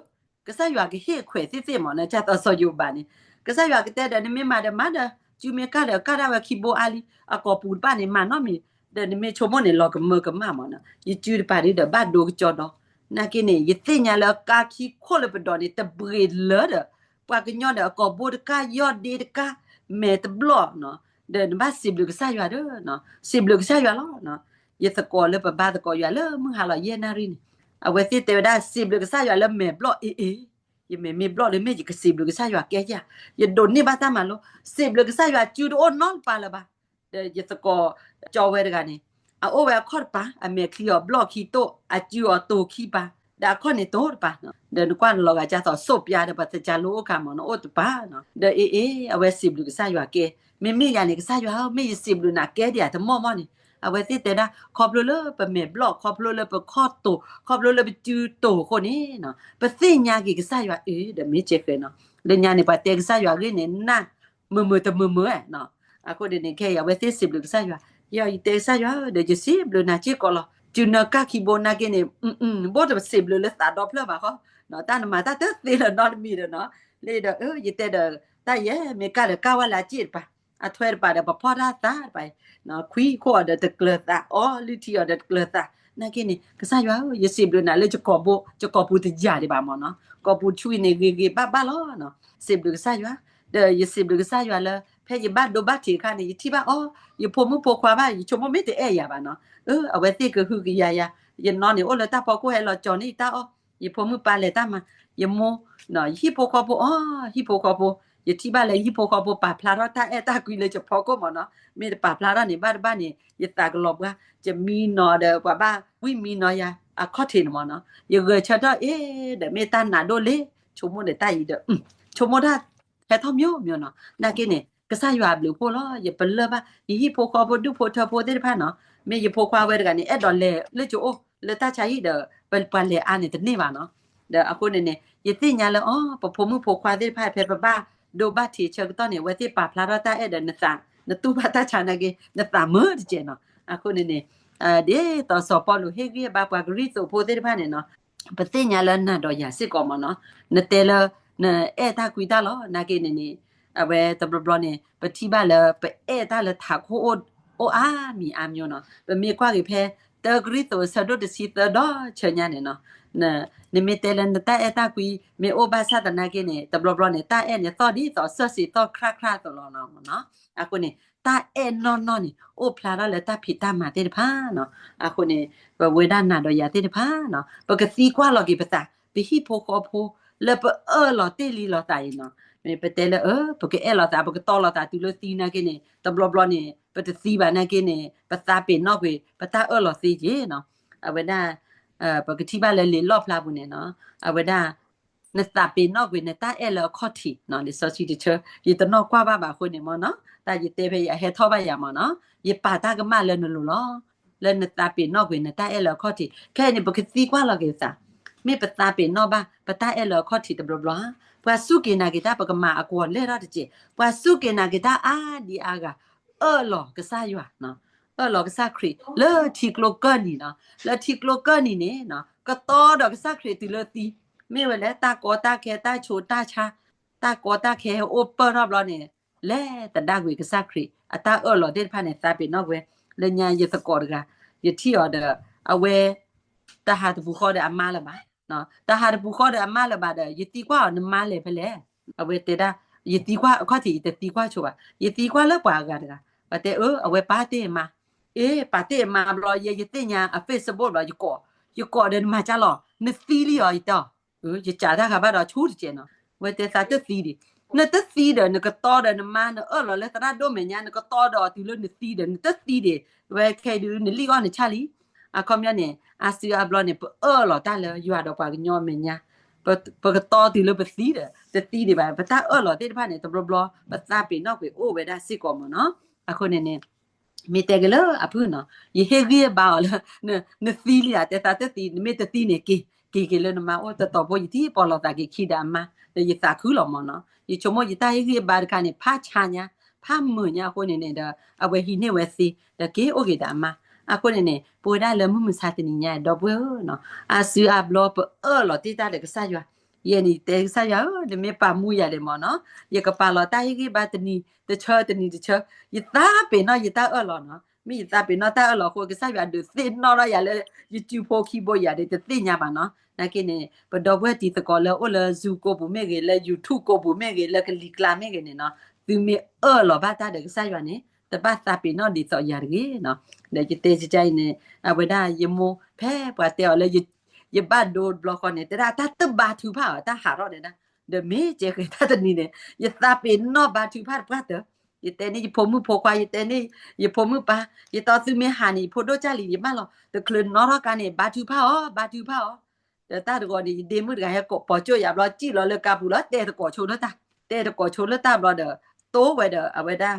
ကစၢ်ယွၤကဟ့ၣ်ခွဲးသ့ၣ်သ့ၣ်မ့ၢ်နီၤ ကသိးစီၤယိၤဘးန့ၣ် ကစၢ်ယွၤကတဲဒီး နမ့ၢ်မၤဒီးမၤဒီး စုမ့ၢ်ကၢ်ဒီးကၢ်ဒၣ်ဝဲခံဘိအါလံ အကိာ်ပူၤတဖၣ်န့ၣ် မၤနီတမံၤ ဒီးနမ့ၢ်ဆိကမိၣ်န့ၣ် လီၤကမၢကမၣ်မ့ၢ်နီၤ ယစုတပၤဒုဒီးဘၣ်ဒိကစီဒီ နာ်က့န့ၣ် ယသ့ၣ်ညါလၢကါခံခိၣ်လၢပဒိးန့ၣ် တဘှ့ၣ်လၢဒီး ပှၤကညီဒီးအကိာ်ဘိတကၢ် ယီၢ်ဒ့တကၢ် မဲာ်တဘျီၣ်နီၤ ဒီးနဘၣ်စံးဘျုးကစၢ်ယွၤဒီး စံးဘျုးကစၢ်ယွၤလီၤ. ယသကိးလၢပဘါသကိးယွၤလၢမုၢ်ဟါလီၤယဲၢ်နၣ်ရံၣ်န့ၣ် အဝဲသ့ၣ်တဲဝဲဒၣ် စံးဘျုးကစၢ်ယွၤလၢမဲာ်ဘျီၣ်အ့ၣ်အ့ၣ် ယမဲာ်မ့ၢ်ဘျီၣ်လၢမ့ၢ် ယကစံးဘျုးကစၢ်ယွၤကဲယၤ ယဒိးန့ၢ်ဘၣ်တၢ်မၤလိ စံးဘျုးကစၢ်ယွၤ စုတအိၣ်နီတပၤလၢၤဘၣ်. ဒီးယသကိးကၠီဝဲတဂၤန့ၣ် အအိၣ်ဝဲအခီၣ်တပၤ အမဲာ်ချံအီၤဘျီၣ်ခံတိၢ် အစုအီၤတိၤခံပၤ ဒီးအခီၣ်န့ၣ်တိၤတပၤ ဒီးနကွၢ်နလီၤဂာ်ကသိး စိၣ်ပျါဒီးပှၤသကၤလိအိၣ်ခါမ့ၢ်နီၤ အိၣ်တပၤ ဒီးအ့ၣ်အ့ၣ် အဝဲစံးဘျုးကစၢ်ယွၤကဲ မ့မ့ၢ်ယၤန့ၣ် ကစၢ်ယွၤဧၢ, မ့ၢ်ယစံးဘျုးနၤကဲဒံးဧါ တမီၢ်မီၢ်န့ၣ်, အဝဲသ့ၣ်တဲဒၣ် ခီဖျိလၢပမဲာ်ဘျီၣ်, ခီဖျိလၢပခီၣ်တိာ်, ခီဖျိလၢပစုတိာ်အဃိန့ၣ်, ပသ့ၣ်ညါက့ၤကစၢ်ယွၤအံၤဒီး မ့ၢ်ကဲဃဲနီၤ. လၢညါန့ၣ် ပှၤတဲကစၢ်ယွၤအဂ့ၢ်န့ၣ် နၢ်မုာ်မုာ်တမုာ်မုာ်နီၤ. အဃိန့ၣ်န့ၣ် ခဲအံၤအဝဲသ့ၣ်စံးဘျုးကစၢ်ယွၤ, ယတဲကစၢ်ယွၤဧၢ, ဒီးယစံးဘျုးနၤစ့ၢ်ကီးလီၤ. တုၤနကၢ်ခံဘိနာ်က့န့ၣ် ဘၣ်တစံးဘျုးလၢသးဒီဖျၢၣ်ဘၣ်ဃီ, တၢ်နမၤတၢ်တသ့လၢၤနီတမံၤဒီးနီၤ. လၢဒီး ယတဲဒီး တၢ်ယဲမ့ၢ်ကၢ်ဒီးကၢ်ဝဲလၢအစ့ၣ်တပၤ, အထွဲတပၤဒီး ပဖီၣ်တၢ်သးတပၤ, ခွံခိၣ်အီၤဒီးတကျၢၤသး, အီလုၢ်ထံအီၤဒီးတကျၢၤသး, နာ်က့န့ၣ် ကစၢ်ယွၤဧၢ, ယစံးဘျုးနၤလၢယကိာ်ဘိ, ယကိာ်ပူၤတယၤဒံးဘၣ်မ့ၢ်နီၤ. ကိာ်ပူၤဆူအံၤန့ၣ် ဂ့ၤဂ့ၤဘၣ်ဘၣ်လီၤ. စံးဘျုးကစၢ်ယွၤ, ဒီးယစံးဘျုးကစၢ်ယွၤလၢ ဖဲယဘၣ်ဒိဘၣ်ထံးအခါန့ၣ် ယထံၣ်ဘၣ်အီၤ, ယဖိမုၣ်ဖိခွါဘၣ် ယဆိကမိၣ်မ့ၢ်တအဲၣ်ယၤဘၣ်နီၤ. အဝဲသ့ၣ်ကဟုကယာ်ယၤ, ယနီၢ်န့ၣ် အိၣ်လၢတၢ်ဖီခိၣ်ဟဲလီၤကၠီၤန့ၢ်ယတၢ်အီၣ်, ယဖိမုၣ်ပၢ်လဲၤတၢ်မၤ, ယမိၢ်, ယဟံၣ်ဖိဃီဖိအီၤ, ဟံၣ်ဖိဃီဖိ, ယထံၣ်ဘၣ်လၢယဟံၣ်ဖိဃီဖိပာ်ဖျါထီၣ်တၢ်အဲၣ်တၢ်ကွံလၢယဖီခိၣ်မ့ၢ်နီၤ. မ့ၢ်တပာ်ဖျါထီၣ်န့ၣ် ဘၣ်တဘၣ်န့ၣ် ယသးကလီၤပှၤ, ယမံနီၤဒီးပှၤဘၣ်ဝံၣ်မံနီၤယၤအခီၣ်ထံးန့ၣ်မ့ၢ်နီၤ. ယဂဲၤဆၢထၢၣ်အ့ၣ်ဒီး မ့ၢ်တၢ်နးဒိၣ်လံ, ဆိကမိၣ်ဒီးတၢ်အံၤဒီး ဆိကမိၣ်တၢ်ဟဲထီၣ်မိမိနီၤ. နာ်က့န့ၣ် ကစၢ်ယွၤအဘျုးအဖှိၣ်လီၤ. ယပလၢၢ်ဘၣ် ယဟံၣ်ဖိဃီဖိဒူၣ်ဖိထၢဖိသ့ၣ်တဖၣ်နီၤ. မ့ၢ်ယဖိခွါဝဲတဂၤန့ၣ် အဲၣ်ဒိးလဲၤလၢကအိၣ်လၢတၢ်ဆါဟံၣ်ဒီး ပပှၤလဲၤအါန့ၣ်တန့ၢ်ဘၣ်နီၤ. ဒီးအဃိန့ၣ်န့ၣ် ယသ့ၣ်ညါလၢအီၤ ပဖိမုၣ်ဖိခွါသ့ၣ်တဖၣ် ဖဲပဘၣ်ဒိဘၣ်ထံးဆၢကတီၢ်န့ၣ် အဝဲသ့ၣ်ပာ်ဖျါထီၣ်တၢ်အဲၣ်ဒီးနသး, နတူၢ်ဘၣ်တၢ်ဆါနာ်က့ နသးမုာ်တကဲးနီၤ. အဃိန့ၣ်န့ၣ် ဒ်သိးစီၤပီလူးဟ့ၣ်ဂံၢ်ဟ့ၣ်ဘါပှၤကရံၣ်သူးဖိသ့ၣ်တဖၣ်န့ၣ်နီၤ, ပသ့ၣ်ညါလၢနၤဒီးယၤစ့ၢ်ကီးမ့ၢ်နီၤ, နတဲလၢ နအဲၣ်တၢ်ကွံတၢ်လီၤ. နာ်က့န့ၣ်န့ၣ် အဝဲတဘျီဘျီန့ၣ် ပထံၣ်ဘၣ်လၢပအဲၣ်တၢ်လၢထးခိၣ်အိၣ်အါမံၤအါမံၤနီၤ. ပမ့ၢ်ကွၢ်က့ၤဖဲ တၢကရံၣ်သူး အဆၢဒိၣ်တဆံသၢ ဒီးဆၢညါန့ၣ်နီၤ, နမ့ၢ်တဲလၢနတၢ်အဲၣ်တၢ်ကွံ မ့ၢ်အိၣ်ဘၣ်ဆၣ်သနာ်က့န့ၣ် တဘျီဘျီန့ၣ် တၢ်အဲၣ်န့ၣ်သီၣ်ဒ်သိး စၢၣ်စ့ၤသီၣ်ခရၣ်ခရၣ်အသိးလီၤမ့ၢ်နီၤ. အဃိန့ၣ် တၢ်အဲၣ်နီၢ်နီၢ်န့ၣ် အိၣ်ဖျါထီၣ်လၢတၢ်ဖံးတၢ်မၤသ့ၣ်တဖၣ်နီၤ. အဃိန့ၣ် ပဝဲဒၣ်နၤဒီးယၤသ့ၣ်တဖၣ်နီၤ ပကသံကွၢ်လီၤက့ၤပသး, ပဟံၣ်ဖိဃီဖိ လၢပအၢၣ်လီၤတ့ၢ်လံလိာ်သးအံၤနီၤ, မ့ၢ်ပတဲလၢ ပကအဲၣ်လိာ်သး ပကတီလိာ်သးတုၤလၢသံနာ်က့န့ၣ် တဘျီဘျီန့ၣ် ပတသံဘၣ်နာ်က့န့ၣ် ပသးပ့ၤနီၣ်ကွံာ် ပတၢ်အၢၣ်လီၤသ့က့ၤနီၤ. အဝဲဒၣ် ပကထံၣ်ဘၣ်လၢလံာ်လီၣ်ဖျါပူၤန့ၣ်နီၤ, အဝဲဒၣ် နသးပ့ၤနီၣ်ကွံာ်နတၢ်အဲၣ်လၢအခီၣ်ထံးနီၤ. လံာ်စီဆှံတဆၢ ယတနီၣ်ကွၢ်ဘၣ်ဘၣ်အဃိန့ၣ်မ့ၢ်နီၤ, တၢ်ယတဲဖဲယဟဲထီၣ်ဘၣ်ယၤမ့ၢ်နီၤ, ယပာ်တၢ်ကမၣ်လၢနလိၤလီၤ. လၢနသးပ့ၤနီၣ်ကွံာ်နတၢ်အဲၣ်လၢအခီၣ်ထံး, ခဲအံၤန့ၣ် ပကသံကွၢ်လီၤက့ၤပသး, မ့ၢ်ပသးပ့ၤနီၣ်ဘၣ် ပတၢ်အဲၣ်လၢအခီၣ်ထံးတဘျီဘျီဧါ, ပှၤစူၢ်က့ၤနာ်က့ၤတၢ် ပကမၤအကွီၢ်လဲၢ်ထီၣ်တက့ၢ်. ပှၤစူၢ်က့ၤနာ်က့ၤတၢ်အါဒံအါဂၤ အၢၣ်လီၤကစၢ်ယွၤ, အၢၣ်လီၤကစၢ်ခရံာ်လၢထံကျိကၢၢ်နံၤနီၤ. လၢထံကျိကၢၢ်နံၤန့ၣ် ကတီဒီးကစၢ်ခရံာ်တုၤလၢသံ, မ့ၢ်ဝဲလၢတၢ်ကီတၢ်ခဲ တၢ်ဆိးတၢ်ဆါ, တၢ်ကီတၢ်ခဲဟဲအိၣ်ပၢၢ်ထီၣ်ဘျီန့ၣ် လဲၤသဒၣ်ကွံာ်ကစၢ်ခရံာ် အတၢ်အၢၣ်လီၤသ့ၣ်တဖၣ်န့ၣ် သးပ့ၤနီၣ်ကွံာ်. လၢညါယသကိးတဂၤ ယထံၣ်အီၤဒီး အဝဲ တဟးတပူၤဃီဒီးအမါလၢၤဘၣ်, တဟးတပူၤဃီဒီးအမါလၢၤဘၣ်ဒီး ယသံကွၢ်အီၤ နမါလဲၤဖဲလဲၣ်. အဝဲတဲဒၣ် ယသံကွၢ်အခီၣ်ထံး ယတသံကွၢ်ဆိဘၣ်, ယသံကွၢ်လၢပှၤအဂၤတဂၤ, ပှၤတဲအၢ အဝဲပာ်တ့ၢ်အမါ, အ့ ပာ်တ့ၢ်အမါဘျီ ယဲယသ့ၣ်ညါအ Facebook ဘျီ ယကိး, ယကိးဒီး နမၤကၢ်လီၤ နသံလံအီၤ ယတဲအီၤ, ယကးတၢ်ဂၤဘၣ်ဒီးဆူတကဲးနီၤ, ဝဲတဲသးတသံဒံး, နတသံဒီး နကတီဒီးနမါ နအၢၣ်လီၤလၢသရၣ်ဒိၣ်မဲာ်ညါ နကတီဒီးတုၤလၢနသံဒီး နတသံဒံး, ဝဲခဲအံၤဒုး နလံၣ်အီၣ်နဆၣ်လံ. အခီပညီန့ၣ် အါစုအါဘျီန့ၣ် ပအၢၣ်လီၤတၢ်လၢယွၤဒီးပှၤကညီမဲာ်ညါ, ပကတီတုၤလၢပသံဒီး တသံဒံးဘၣ်, ပတၢ်အၢၣ်လီၤသ့ၣ်တဖၣ်န့ၣ် တဘျီဘျီ ပသးပ့ၤနီၣ်ကွံာ်အိၣ်ဝဲဒၣ်စ့ၢ်ကီးမ့ၢ်နီၤ. အဃိန့ၣ်န့ၣ် မ့ၢ်တဲက့ၤလၢအဖုၣ်နီၤ, ယဟ့ၣ်ဂံၢ်ဘါအီၤလၢ နသံလံဧါ, တဲသးတသံ, နမ့ၢ်တသံန့ၣ် က့ၤက့ၤက့ၤလၢနမါအိၣ်, တတီၤဖိယထံၣ်ပီၢ်လီၤသးက့ၤခံဒီးအမါ, ဒီးယသးခုလီၤမ့ၢ်နီၤ. ယဆိကမိၣ်ယတၢ်ဟ့ၣ်ဂံၢ်ဘါတခါန့ၣ် ဖးဆါညါ, ဖးမုာ်ညါအဃိန့ၣ်န့ၣ်ဒီး အဝဲဟံးန့ၢ်ဝဲသ့ ဒီးက့ၤအိၣ်က့ၤဒီးအမါ. အဃိန့ၣ်န့ၣ် ပဝဲဒၣ်လၢမုၢ်မဆါတနံၤညါ ဒီပုၢ်ဝဲၢ်ဧၢနီၤ, အါစုအါဘျီပအၢၣ်လီၤတ့ၢ်တၢ်ဒီးကစၢ်ယွၤ, ယဲန့ၣ်တဲကစၢ်ယွၤဧၢ, နမ့ၢ်ပာ်မူယၤဒံးမ့ၢ်နီၤ, ယကပာ်လီၤတၢ်ဟ့ၣ်ဂံၢ်ဘါတနံၤတဆၢတနံၤတဆၢ, ယသးပ့ၤနီၣ်ယတၢ်အၢၣ်လီၤနီၤ. မ့ၢ်ယသးပ့ၤနီၣ်တၢ်အၢၣ်လီၤအဃိ ကစၢ်ယွၤဒုးသ့ၣ်နီၣ်ထီၣ်ယၤလၢ ယစုဖိခံဘိယၤဒီး တသ့ၣ်ညါဘၣ်နီၤ. နာ်က့န့ၣ် ပဒီပုၢ်ဝဲၢ်တံၤသကိးလၢအိၣ်လၢ Zoom ကိးပူၤမ့ၢ်ဂ့ၤ, လၢ YouTube ကိးပူၤမ့ၢ်ဂ့ၤ, လၢကလံၤကျါမ့ၢ်ဂ့ၤန့ၣ်နီၤ, သုမ့ၢ်အၢၣ်လီၤဘၣ်တၢ်ဒီးကစၢ်ယွၤန့ၣ် တဘၣ်သးပ့ၤနီၣ်ဒ်သိးယၤတဂ့ၤနီၤ. ဒီးယတဲကကါအံၤန့ၣ် အဝဲဒၣ်ယမိၢ်ဖဲပှၤတဲအီၤလၢ ယဘၣ်ဒိတဘျီဃီန့ၣ် တဲဒၣ်တၢ်တဘါထုကဖၣ်အီၤ တၢ်ဟးထီၣ်ဒဲဒၣ်, ဒီးမ့ၢ်ကဲဃဲၤတၢ်တနံၤန့ၣ် ယသးပ့ၤနီၣ်ဘါထုကဖၣ်တပှၢ်တၢၢ်, ယတဲန့ၢ်ယဖိမုၣ်ဖိခွါ, ယတဲန့ၢ်ယဖိမုၣ်ပၢ်, ယတီသုမ့ၢ်ဟးန့ၣ် ယဖိဒိၣ်ကၢ်လံ ယမၢလီၤ တချုးနီၣ်ထီၣ်ကါန့ၣ် ဘါထုကဖၣ်အီၤ ဘါထုကဖၣ်အီၤ. ဒီးတၢ်တဂီၤန့ၣ် ယဒ့မုၣ်တဂၤဟဲကိးပိာ်ကၠိၣ်ယၤဘျီ စံၣ်လီၤလၢကါပူၤလီၤ တဲသကိးဆိလၢတၢ်, တဲသကိးဆိလၢတၢ်ဘျီဒီး တိဝဲဒီး အဝဲဒၣ်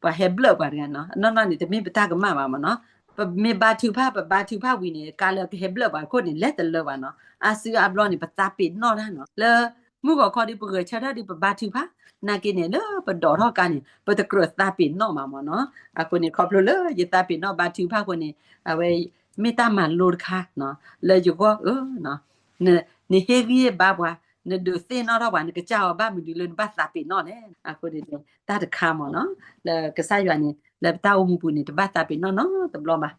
ပှၤဟဲဘျၢၣ်ပှၤတဂၤနီၤ, အနီၢ်နီၢ်န့ၣ် တမ့ၢ်ပတၢ်ကမၣ်ဘၣ်မ့ၢ်နီၤ. ပမ့ၢ်ဘါထုကဖၣ် ပဘါထုကဖၣ်ဝံၤန့ၣ် ကါလၢကဟဲဘျၢၣ်ပှၤအခိၣ်န့ၣ် လဲၤတလၢာ်ဘၣ်နီၤ. အါစုအါဘျီန့ၣ် ပသးပ့ၤနီၣ်တၢ်နီၤ. လၢမုၢ်ဂီၤခီဒီး ပဂဲၤဆၢထၢၣ်ဒီး ပဘါထုကဖၣ်, နာ်က့န့ၣ် လၢပဒိးထီၣ်ကါန့ၣ် ပတကြၢးသးပ့ၤနီၣ်ဘၣ်မ့ၢ်နီၤ. အဃိန့ၣ် ခီဖျိလၢယသးပ့ၤနီၣ်ဘါထုကဖၣ်အဃိန့ၣ် အဝဲမ့ၢ်တၢ်မၤလိတခါ လၢယဂီၢ်ဧၢ နဟ့ၣ်ဂံၢ်ဟ့ၣ်ဘါပှၤ, နဒုးသ့ၣ်နီၣ်ထီၣ်ပှၤ, နကစၢ်အီၤဘၣ်မနုၤလၢနဘၣ်သးပ့ၤနီၣ်လဲၣ်. အဃိန့ၣ် တၢ်တခါမ့ၢ်နီၤ, လၢကစၢ်ယွၤန့ၣ် လၢပတၢ်အိၣ်မူပူၤန့ၣ် တဘၣ်သးပ့ၤနီၣ်နီတဘျီဘၣ်.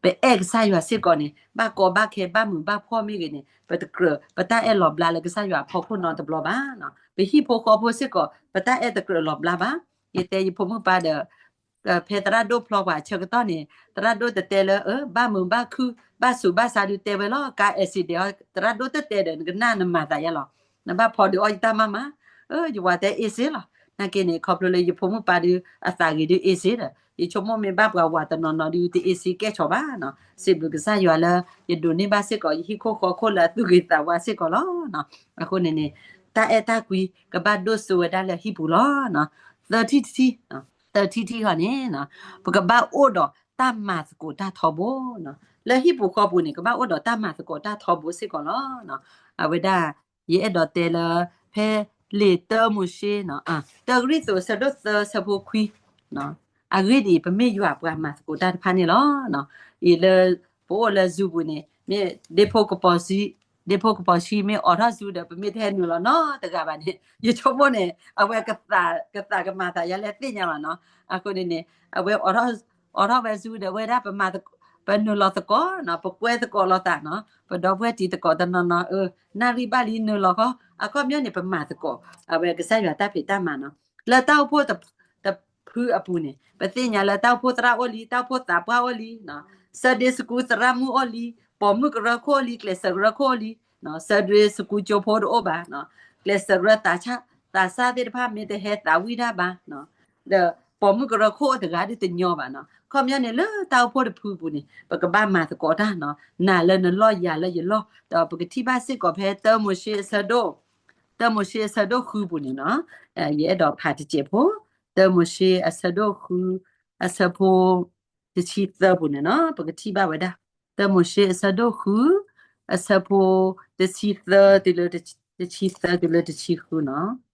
ပအဲၣ်ကစၢ်ယွၤစ့ၢ်ကီးန့ၣ် ဘၣ်ကီဘၣ်ခဲ ဘၣ်မုာ်ဘၣ်ဖှီၣ်မ့ၢ်ဂ့ၤန့ၣ် ပတကြၢး ပတၢ်အဲၣ်လီၤဘျါလၢကစၢ်ယွၤအဖီခိၣ်နီတဘျီဘၣ်. ပဟံၣ်ဖိဃီဖိစ့ၢ်ကီး ပတၢ်အဲၣ်တကြၢးလီၤဘျါဘၣ်. ယတဲယဖိမုၣ်ပၢ်ဒီး ဖဲသရၣ်ဒိၣ်ဖျီပှၤဆၢကတီၢ်န့ၣ် သရၣ်ဒိၣ်တတဲလၢ ဘၣ်မုာ်ဘၣ်ခုၣ် ဘၣ်ဆူးဘၣ်ဆါဒုးတဲဝဲလီၤ. ကါ accident အီၤ သရၣ်ဒိၣ်တတဲဒီး နကနၣ်နမၤသးယါလီၤ. နဘၣ်ဖီဒုးအီၣ်ယတၢ်မၤမး, ယဝၤတဲအ့ၣ်စ့လီၤ. နာ်က့န့ၣ် ခီဖျိလၢယဖိမုၣ်ပၢ်ဒုး အသးဂ့ၤဒုးအ့ၣ်စ့ဒီး ယဆိကမိၣ်မ့ၢ်ဘၣ်ပှၤဝၤတနီၤနီၤဒုး တအ့ၣ်စ့ကဲၣ်ဆိးဘၣ်နီၤ. စံးဘျုးကစၢ်ယွၤလၢ ယဒိးန့ၢ်ဘၣ်စ့ၢ်ကီး ယဟံၣ်ခိၣ်ဃီခိၣ်လၢအသူၣ်ဂ့ၤသးဝါစ့ၢ်ကီးလီၤ. အဃိန့ၣ်န့ၣ် တၢ်အဲၣ်တၢ်ကွံ ကဘၣ်ဒိၣ်စိဝဲဒၣ်လၢဟံၣ်ပူၤလီၤ. သၢထံၣ်တထံၣ်, သၢထံၣ်တထံၣ်ဃီန့ၣ် ပကဘၣ်အိၣ်ဒီးတၢ်မၤသကိးတၢ်ထီဘိ. လၢဟံၣ်ပူၤဃီပူၤန့ၣ် ကဘၣ်အိၣ်ဒီးတၢ်မၤသကိးတၢ်ထီဘိစ့ၢ်ကီးလီၤ. အဝဲဒၣ် ယအဲၣ်ဒိးတဲလၢ ဖဲလံာ်တၢမိၤၡ့ တၢကရံၣ်သူး အဆၢဒိၣ်သၢ အဆၢဖိခွံ အဂ့ၢ်ဒ်အံၤ ပမ့ၢ်ယွၤပှၤမၤသကိးတၢ်တဖၣ်န့ၣ်လီၤ. အံၤလၢ ပအိၣ်လၢ Zoom ပူၤန့ၣ် မ့ၢ်ဒ့ဖိကပီၤဆှံ, ဒ့ဖိကပီၤဆှံမ့ၢ်အိးထီၣ် Zoom ဒီး ပမ့ၢ်တဟဲနုာ်လီၤနီတဂၤဘၣ်န့ၣ် ယဆိကမိၣ်န့ၣ် အဝဲကသးကမၤသးယါလဲၣ်သ့ၣ်ညါဘၣ်နီၤ. အဃိန့ၣ်န့ၣ် အဝဲအိးထီၣ်ဝဲ Zoom ဒီး ဝဲဒၣ်ပမၤ ပနုာ်လီၤသကိးနီၤ, ပကွဲသကိးလိာ်သးနီၤ, ပဒီပုၢ်ဝဲၢ်တံၤသကိးတနီၤနီၤ အၢ နၣ်ရံၣ်ဘၣ်လံနုာ်လီၤဃီ, အခီပညီန့ၣ် ပမၤသကိး အဝဲကစၢ်ယွၤတၢ်ဖံးတၢ်မၤနီၤ. လၢတၢ်အိၣ်ဖှိၣ်တဖုအပူၤန့ၣ် ပသ့ၣ်ညါလၢတၢ်အိၣ်ဖှိၣ်သရၣ်အိၣ်လံ, တၢ်အိၣ်ဖှိၣ်သးပှၢ်အိၣ်လံ, Sunday school သရၣ်မုၣ်အိၣ်လံ, ပိာ်မုၣ်ကရၢခိၣ်အိၣ်လံ, ကျဲးစၢးကရၢခိၣ်အိၣ်လံ, Sunday school ကၠိဖိတအိၣ်ဘၣ်, ကျဲးစၢးကရၢသးစၢ်သ့ၣ်တဖၣ်မ့ၢ်တဟဲသးဝံၣ်တၢ်ဘၣ် ဒီးပိာ်မုၣ်ကရၢခိၣ်အိၣ်တဂၤဒုးတညီဘၣ်နီၤ. ခီပညီန့ၣ် လၢတၢ်အိၣ်ဖှိၣ်တဖုပူၤန့ၣ် ပကဘၣ်မၤသကိးတၢ်နီၤ, နၤလၢနလီၢ်ယၤလၢယလီၢ်, ဒီးပကထံၣ်ဘၣ်စ့ၢ်ကီးဖဲတၢမိၤၡ့အဆၢဒိၣ်, တၢမိၤၡ့အဆၢဒိၣ်ဃုပူၤန့ၣ်နီၤ, ယအဲၣ်ဒိးဖးတစဲးဖိ, တၢမိၤၡ့အဆၢဒိၣ်ဃု အဆၢဖိ တဆံသၢပူၤန့ၣ်နီၤ, ပကထံၣ်ဘၣ်ဝဲဒၣ် တၢမိၤၡ့အဆၢဒိၣ်ဃု အဆၢဖိ တဆံသၢတုၤလၢ တဆံသၢတုၤလၢတဆံဃုနီၤ.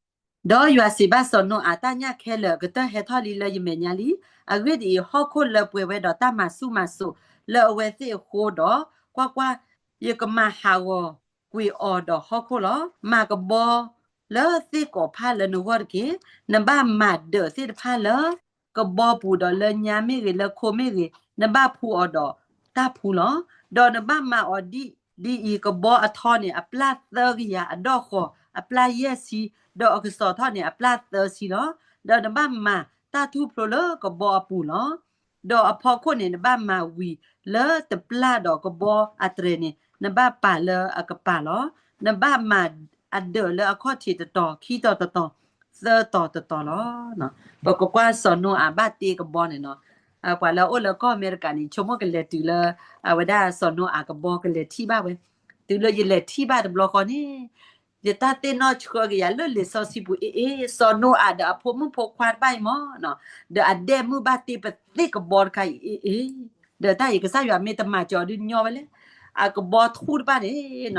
ဒီးယွၤစံးဘၣ်စီၤနိအၤ, တၢ်ညၣ်ခဲလၢာ်အကတၢၢ်ဟဲထီၣ်လံလၢယမဲာ်ညါလံ. အဂ့ၢ်ဒ်အံၤ, ဟီၣ်ခိၣ်လၢပှဲၤဝဲဒီးတၢ်မၤဆူၣ်မၤစိးလၢအဝဲသ့ၣ်အဃိဒီး, ကွၢ်ကွၢ်, ယကမၤဟးဂီၤကွံာ်အီၤဒီးဟီၣ်ခိၣ်လီၤ. မၤကဘီလၢသ့ၣ်ကိးဖးလၢနဂီၢ်တက့ၢ်. နဘၣ်မၤဒၢးသ့ၣ်တဖၣ်လၢ ကဘီပူၤဒီးလၢညါမ့ၢ်ဂ့ၤ လၢခိမ့ၢ်ဂ့ၤ, နဘၣ်ဖှူအီၤဒီးတၢ်ဖှူလီၤ. ဒီးနဘၣ်မၤအီၤဒ်အံၤ, ကဘီအထီန့ၣ် အပျၢ်သၢကယၤ, အဒီၣ်ဃီၤအပျၢ်ယဲၢ်ဆံ, ဒီးအကစီၤထီၣ်န့ၣ် အပျၢ်သၢဆံလီၤ. ဒီးနဘၣ်မၤတၢ်ထူၣ်ဖျိလၢကဘီအပူၤလီၤ. ဒီးအဖီခိၣ်န့ၣ် နဘၣ်မၤဝံၤလၢတပျၢ်ဒီးကဘီအတြဲၤန့ၣ် နဘၣ်ပာ်လၢအကပၤလီၤ. နဘၣ်မၤအဒၢးလၢအခီၣ်ထံးတတီၤ, ခံတီၤတတီၤ, သၢတီၤတတီၤလီၤ. ပကကွၢ်စီၤနိအၤဘၣ်တ့ကဘီန့ၣ်နီၤ. ပှၤလၢအအိၣ်လၢကီၢ်အမဲရကၤန့ၣ် ဆိကမိၣ်ကလဲၤတုၤလၢ အဝဲဒၣ်စီၤနိအၤကဘီကလဲၤထံၣ်ဘၣ်ဝဲ. တုၤလၢယလဲၤထံၣ်ဘၣ်တဘျီဃီန့ၣ် ယတၢ်သ့ၣ်နီၣ်ဆှၢက့ၤယၤလၢလံာ်စီဆှံပူၤ အ့ၣ်အ့ၣ်, စီၤနိအၤဒီးအဖိမုၣ်ဖိခွါတဖၣ်အံၤမ့ၢ်နီၤ, ဒီးအဒဲၣ်မုၣ်ဘၣ်တ့ပသ့ၣ်ကဘီတခါအံၤ အ့ၣ်အ့ၣ်, ဒီးတၢ်အံၤကစၢ်ယွၤမ့ၢ်တမၤစၢၤအီၤဒုးညီဝဲလဲၣ်. အကဘီထူၣ်တဖၣ်န့ၣ်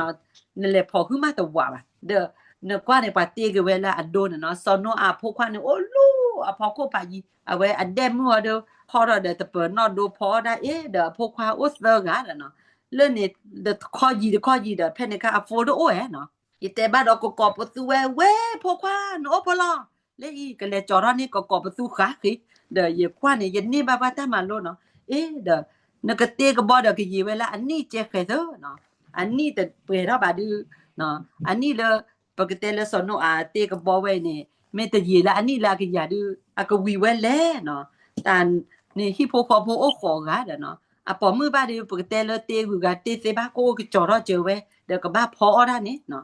နလဲၤဖိးဟုၣ်မးတဝးဘၣ်. ဒီးနကွၢ်န့ၣ် ပှၤတ့က့ၤဝဲလၢအဒိန့ၣ်နီၤ, စီၤနိအၤအဖိခွါန့ၣ် အိၣ်လီၤအဖီခိၣ်ဖးယံၤ, အဝဲအဒဲၣ်မုၣ်အီၤဒီး ဟီထီၣ်ဒီးတပၢၤနီၣ်ဒိဖီအီၣ်ဒၣ်အ့ၣ်, ဒီးအဖိခွါအိၣ်သၢဂၤဒီးနီၤ, လၢန့ၣ် တခီယံၤတခီယံၤဒီး ဖဲန့ၣ်အခါအဖိတအိၣ်ဧါနီၤ. ယတဲဘၣ်ဒီးကကိးပသူဝဲ, ဝဲဖိခွါ နအိၣ်ဖဲလဲၣ်, လၢအံၤ ကလဲၤကၠီၤထီၣ်န့ၢ်ကကိးပသူဃးဃ့, ဒီးယကွၢ်န့ၣ် ယန့ၢ်ဘၣ်ဘၣ်တၢ်မၤလိနီၤ, အ့ၣ် ဒီး နကတ့ကဘီဒီးကယံာ်ဝဲလၢအနံၣ်ကဲဃဲၤသၢနီၤ, အနံၣ်တပှဲၤထီၣ်ဘၣ်ဒုး, အနံၣ်လၢ ပကတဲလၢစီၤနိအၤတ့ကဘီဝဲအံၤန့ၣ် မ့ၢ်တယံာ်လၢအနံၣ်လၢအကယၤဒုး အကဝံၤဝဲလဲၣ်နီၤ, တၢ်န့ၣ်ဟံၣ်ဖိဃီဖိအိၣ်ဃိးဂၤဒီးနီၤ, အပိာ်မုၣ်ဘၣ်ဒုး ပကတဲလၢတ့ဂုၤဂၤတ့သ့ဘၣ် ကအိၣ်ကကၠီၤထီၣ်စၢၤဝဲ ဒီးကဘၣ်ဖီအီၣ်ဒၣ်န့ၣ်နီၤ,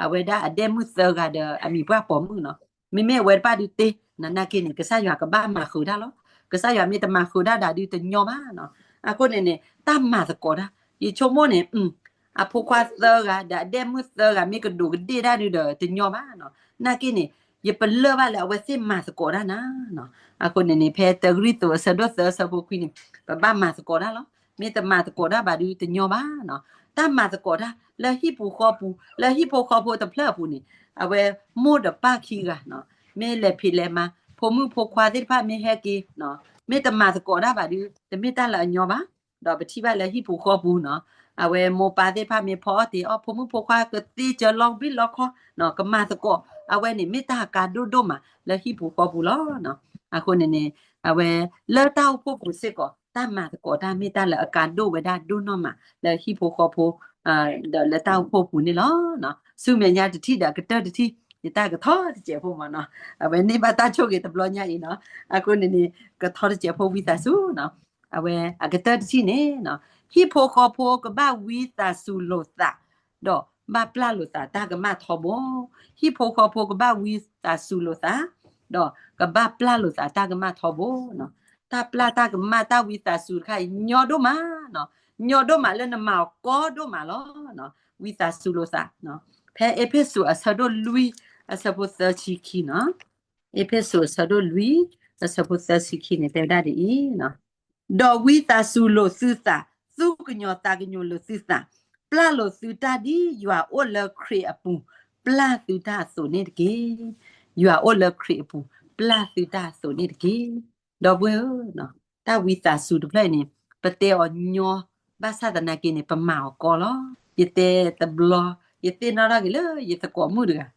အဝဲဒၣ်အဒဲၣ်မုၣ်သၢဂၤဒီးအမံၤပှၢ်ပိာ်မုၣ်နီၤ, မ့မ့ၢ်အဝဲတဖၣ်ဒုးတ့, နာ်က့န့ၣ် ကစၢ်ယွၤကဘၣ်မၤဃုာ်တၢ်လီၤ, ကစၢ်ယွၤမ့ၢ်တမၤဃုာ်တၢ်ဒၣ်ဒုးတညီဘၣ်နီၤ, အဃိန့ၣ်န့ၣ် တၢ်မၤသကိးတၢ် ယဆိကမိၣ်န့ၣ် အဖိခွါသၢဂၤ ဒီးအဒဲၣ်မုၣ်သၢဂၤ မ့ၢ်ကဒူးကဒ့ၣ်ဒၣ်ဒုးဒီးတညီဘၣ်နီၤ, နာ်က့န့ၣ် ယပလၢၢ်ဘၣ်လၢအဝဲသ့ၣ်မၤသကိးတၢ်နၤနီၤ. အဃိန့ၣ်န့ၣ် ဖဲတၢကရံၣ်သူးအဆၢဒိၣ်သၢအဆၢဖိခွံန့ၣ် ပဘၣ်မၤသကိးတၢ်လီၤ. မ့ၢ်တမၤသကိးတၢ်ဘၣ်ဒုးတညီဘၣ်နီၤ. တၢ်မၤသကိးတၢ်လၢဟံၣ်ပူၤဃီပူၤ လၢဟံၣ်ဖိဃီဖိတဖျၢၣ်အပူၤန့ၣ် အဝဲမိၢ်ဒီးပၢ်ခံဂၤနီၤ မ့ၢ်လဲၤဖံးလဲၤမၤ ဖိမုၣ်ဖိခွါသ့ၣ်တဖၣ်မ့ၢ်ဟဲက့ၤနီၤ မ့ၢ်တမၤသကိးတၢ်ဘၣ်ဒုး တမ့ၢ်တၢ်လၢအညီဘၣ်. ဒီးပထံၣ်ဘၣ်လၢဟံၣ်ပူၤဃီပူၤနီၤ အဝဲမိၢ်ပၢ်သ့ၣ်တဖၣ်မ့ၢ်ဖီအီၣ်တ့ၤအီၣ် ဖိမုၣ်ဖိခွါကသ့စၢၤလီၤဘံၣ်လီၤခီနီၤ ကမၤသကိး အဝဲန့ၣ်မ့ၢ်တၢ်အကါဒိၣ်ဒိၣ်မးလၢဟံၣ်ပူၤဃီပူၤလီၤ. အဃိန့ၣ်န့ၣ် အဝဲလၢတၢ်အိၣ်ဖှိၣ်ပူၤစ့ၢ်ကီး တၢ်မၤသကိးတၢ်မ့ၢ်တၢ်လၢအကါဒိၣ်ဝဲဒၣ်ဒိၣ်နီၢ်မး လၢဟံၣ်ဖိဃီဖိ ဒီးလၢတၢ်အိၣ်ဖှိၣ်ပူၤန့ၣ်လီၤ. ဆူမဲာ်ညါတထံၣ်ဒီးကတၢၢ်တထံၣ် ယတၢ်ကထီတစဲးဖိမးနီၤ အဝဲန့ၢ်ဘၣ်တၢ်ဆိၣ်ဂ့ၤတဘျီညါအံၤနီၤ အဃိန့ၣ်န့ၣ် ကထီတစဲးဖိဝံသးစူၤနီၤ အဝဲအကတၢၢ်တထံၣ်န့ၣ်နီၤ ဟံၣ်ဖိဃီဖိကဘၣ်ဝံသးစူၤလိာ်သး ဒီးဘၣ်ပျၢ်လိာ်သးတၢ်ကမၣ်ထီဘိ ဟံၣ်ဖိဃီဖိကဘၣ်ဝံသးစူၤလိာ်သး ဒီးကဘၣ်ပျၢ်လိာ်သးတၢ်ကမၣ်ထီဘိနီၤ တၢ်ပျၢ်တၢ်ကမၣ်တၢ်ဝံသးစူၤတခါအံၤ ညီဒိၣ်မးနီၤ ညီဒိၣ်မးလၢနမၤအီၤကီဒိၣ်မးလီၤ. ဝံသးစူၤလိာ်သး ဖဲအ့းဖ့းစူးအဆၢဒိၣ်လွံၢ် အဆၢဖိသၢဆံခံနီၤ အ့းဖ့းစူးအဆၢဒိၣ်လွံၢ် အဆၢဖိသၢဆံခံန့ၣ် တဲဝဲဒၣ်ဒ်အံၤ, ဒီးဝံသးစူၤလိာ်သုသး, သူၣ်ကညီၤသးကညီၤလိာ်သုသး, ပျၢ်လိာ်သုတၢ်ဒ်ယွၤအိၣ်လၢခရံာ်အပူၤ ပျၢ်သုတၢ်အသိးန့ၣ်တက့ၢ်. ယွၤအိၣ်လၢခရံာ်အပူၤ ပျၢ်သုတၢ်အသိးန့ၣ်တက့ၢ်. ဒီပုၢ်ဝဲၢ်ဧၢ, တၢ်ဝံသးစူၤတဖျၢၣ်အံၤန့ၣ် ပတဲအီၤညီ ဘၣ်ဆၣ်သနာ်က့န့ၣ် ပမၤအီၤကီလီၤ. ယတဲတဘျီ, ယသ့ၣ်နီၣ်ထီၣ်က့ၤလၢယသကိးမုၣ်တဂၤ,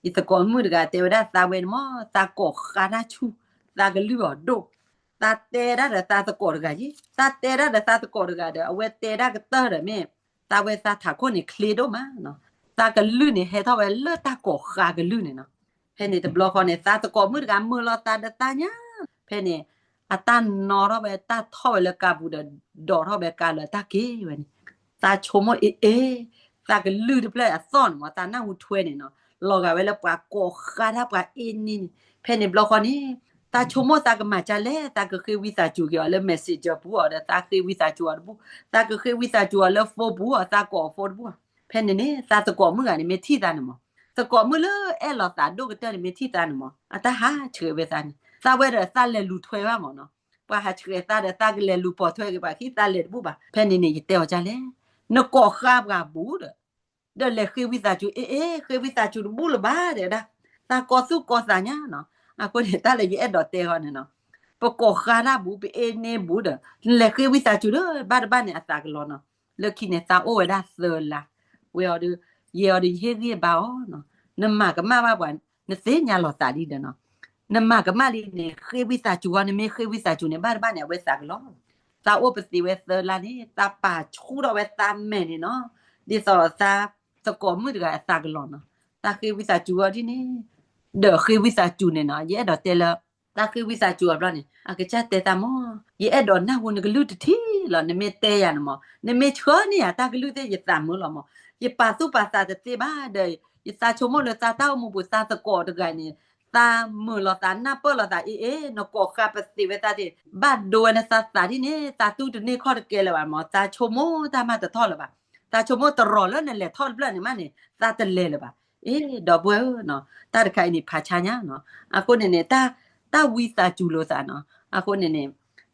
ယသကိးမုၣ်တဂၤတဲဝဲဒၣ်သးဝဲန့ၣ်မ့ၢ် သးကိးဃါတၢ်ဆူၣ်, သးကလုၢ်အီၤဒိၣ်, သးတဲဒၣ်ဒီးသးသကိးတဂၤယ့, သးတဲဒၣ်ဒီးသးသကိးတဂၤဒီး အဝဲတဲဒၣ်ကတၢၢ်ဒီးမ့ၢ် သးဝဲသးထးခိၣ်န့ၣ်ချ့ဒိၣ်မးနီၤ, သးကလုၢ်န့ၣ်ဟဲထီၣ်ဝဲလၢတၢ်ကိးဃါကလုၢ်န့ၣ်နီၤ. ဖဲန့ၣ်တဘျီဃီန့ၣ် သးသကိးမုၣ်တဂၤမုာ်လီၤသးဒီးသးညါ, ဖဲန့ၣ် အတၢ်နီထီၣ်ဝဲတၢ်ထီၣ်ဝဲလၢကါပူၤဒီး ဒိးထီၣ်ဝဲကါလၢတၢ်က့ၤဝဲန့ၣ်, သးဆိကမိၣ်အ့ၣ်အ့ၣ်, သးကလုၢ်တဖျၢၣ်အသီၣ်န့ၣ်မ့ၢ် သးနၢ်ဟူထွဲန့ၣ်နီၤ, လီၤဂာ်ဝဲလၢပှၤကိးဃါတၢ်ပှၤအ့ၣ်န့ၣ်န့ၣ်, ဖဲန့ၣ်တဘျီဃီန့ၣ် သးဆိကမိၣ်သးကမၤကၢလဲၣ်, သးကဃ့ဝံသးစူၤက့ၤအီၤလၢ messenger ပူၤအီၤဒီး သးဃ့ဝံသးစူၤအီၤတဘူၣ်, သးကဃ့ဝံသးစူၤအီၤလၢ phone ပူၤအီၤ, သးကိးအီၤ phone တဘူၣ်. ဖဲန့ၣ်န့ၣ် သးသကိးမုၣ်ဂၤန့ၣ် မ့ၢ်ထံၣ်သးန့ၣ်မ့ၢ်, သကိးမုၣ်လၢအဲၣ်လီၤသးဒိၣ်ကတၢၢ်န့ၣ် မ့ၢ်ထံၣ်သးန့ၣ်မ့ၢ် အတၢ်ဟးဆှဲးဝဲသးန့ၣ်, သးဝဲဒီးသးလဲၤလူၤထွဲဘၣ်မ့ၢ်နီၤ, ပှၤဟးဆှဲးသးဒီးသးကလဲၤလူၤပိာ်ထွဲက့ၤပှၤခံ သးလဲၤတဘူၣ်ဘၣ်. ဖဲန့ၣ်န့ၣ် ယတဲအီၤဒ်လဲၣ်, နကိးဃါပှၤဘူးဒီး ဒီးလဲၤဃ့ဝံသးစူၤ အ့ၣ်အ့ၣ် ဃ့ဝံသးစူၤတဘူၣ်လၢၤဘၣ်တဲဝဲဒၣ်, သးကိးသူၣ်ကိးသးညါနီၤ. အဃိန့ၣ် တၢ်လၢယအဲၣ်ဒိးတဲဃီန့ၣ်နီၤ, ပကိးဃါတၢ်ဘူး ပအ့ၣ်န့ၢ်ဘူးဒီး နလဲၤဃ့ဝံသးစူၤဒီး ဘၣ်တဘၣ်န့ၣ်အသးကလီၤနီၤ. လၢခံန့ၣ် သးအိၣ်ဝဲဒၣ်သၢလါ, ဝဲအီၤဒီး ယဲအီၤဒီး ယဟ့ၣ်ဂံၢ်ဘါအီၤနီၤ, နမၤကမၣ်ဘၣ်ပှၤ နသ့ၣ်ညါလီၤသးဒ်ဒီးနီၤ, နမၤကမၣ်လံန့ၣ် ဃ့ဝံသးစူၤအီၤ, နမ့ၢ်ဃ့ဝံသးစူၤန့ၣ် ဘၣ်တဘၣ်န့ၣ် အဝဲသးကလီၤ. သးအိၣ်ပသံးဝဲသၢလါန့ၣ် သးပာ်ဆူၣ်ထီၣ်ဝဲသးမဲာ်န့ၣ်နီၤ, ဒ်သိးသးသကိးမုၣ်တဂၤအသးကလီၤနီၤ. သးဃ့ဝံသးစူၤအီၤဒ်န့ၣ်, ဒီးဃ့ဝံသးစူၤန့ၣ်နီၤ, ယအဲၣ်ဒိးတဲလၢ သးဃ့ဝံသးစူၤအီၤတဘျီန့ၣ် အကစၢ်တဲသးမ့ၢ်, ယအဲၣ်ဒိးနၢ်ဟူနကလုၢ်တထံၣ်လီၤ, နမ့ၢ်တဲယၤန့ၣ်မ့ၢ်, နမ့ၢ်ဆှၢန့ၢ်ယၤတၢ်ကလုၢ်သ့ၣ် ယသးမုာ်လီၤမ့ၢ်, ယပာ်သူၣ်ပာ်သးတသ့ဘၣ်ဒီး ယသးဆိကမိၣ်လၢသးတၢ်အိၣ်မူပူၤ သးသကိးတဂၤန့ၣ် သးမုာ်လီၤသး နၢ်ပၢၢ်လီၤသး အ့ၣ်အ့ၣ် နကိးဃါပသံးဝဲသးသ့ၣ် ဘၣ်ဒိဝဲလၢသးသးဒ်န့ၣ် သးတူၢ်တန့ၢ်ခီၣ်တကဲလၢၤဘၣ်မ့ၢ်, သးဆိကမိၣ်တၢ်မးတထီၣ်လၢၤဘၣ်, သးဆိကမိၣ်တရီၤလၢနလဲၤထီၣ်တဖျၢၣ်န့ၣ်မးန့ၣ် သးတလဲၤလၢၤဘၣ်. အ့ၣ် ဒီပုၢ်ဝဲၢ်ဧၢနီၤ, တၢ်တခါအံၤန့ၣ် ဖးဆါညါနီၤ, အဃိန့ၣ်န့ၣ် တၢ်ဝံသးစူၤလိာ်သးနီၤ, အဃိန့ၣ်န့ၣ်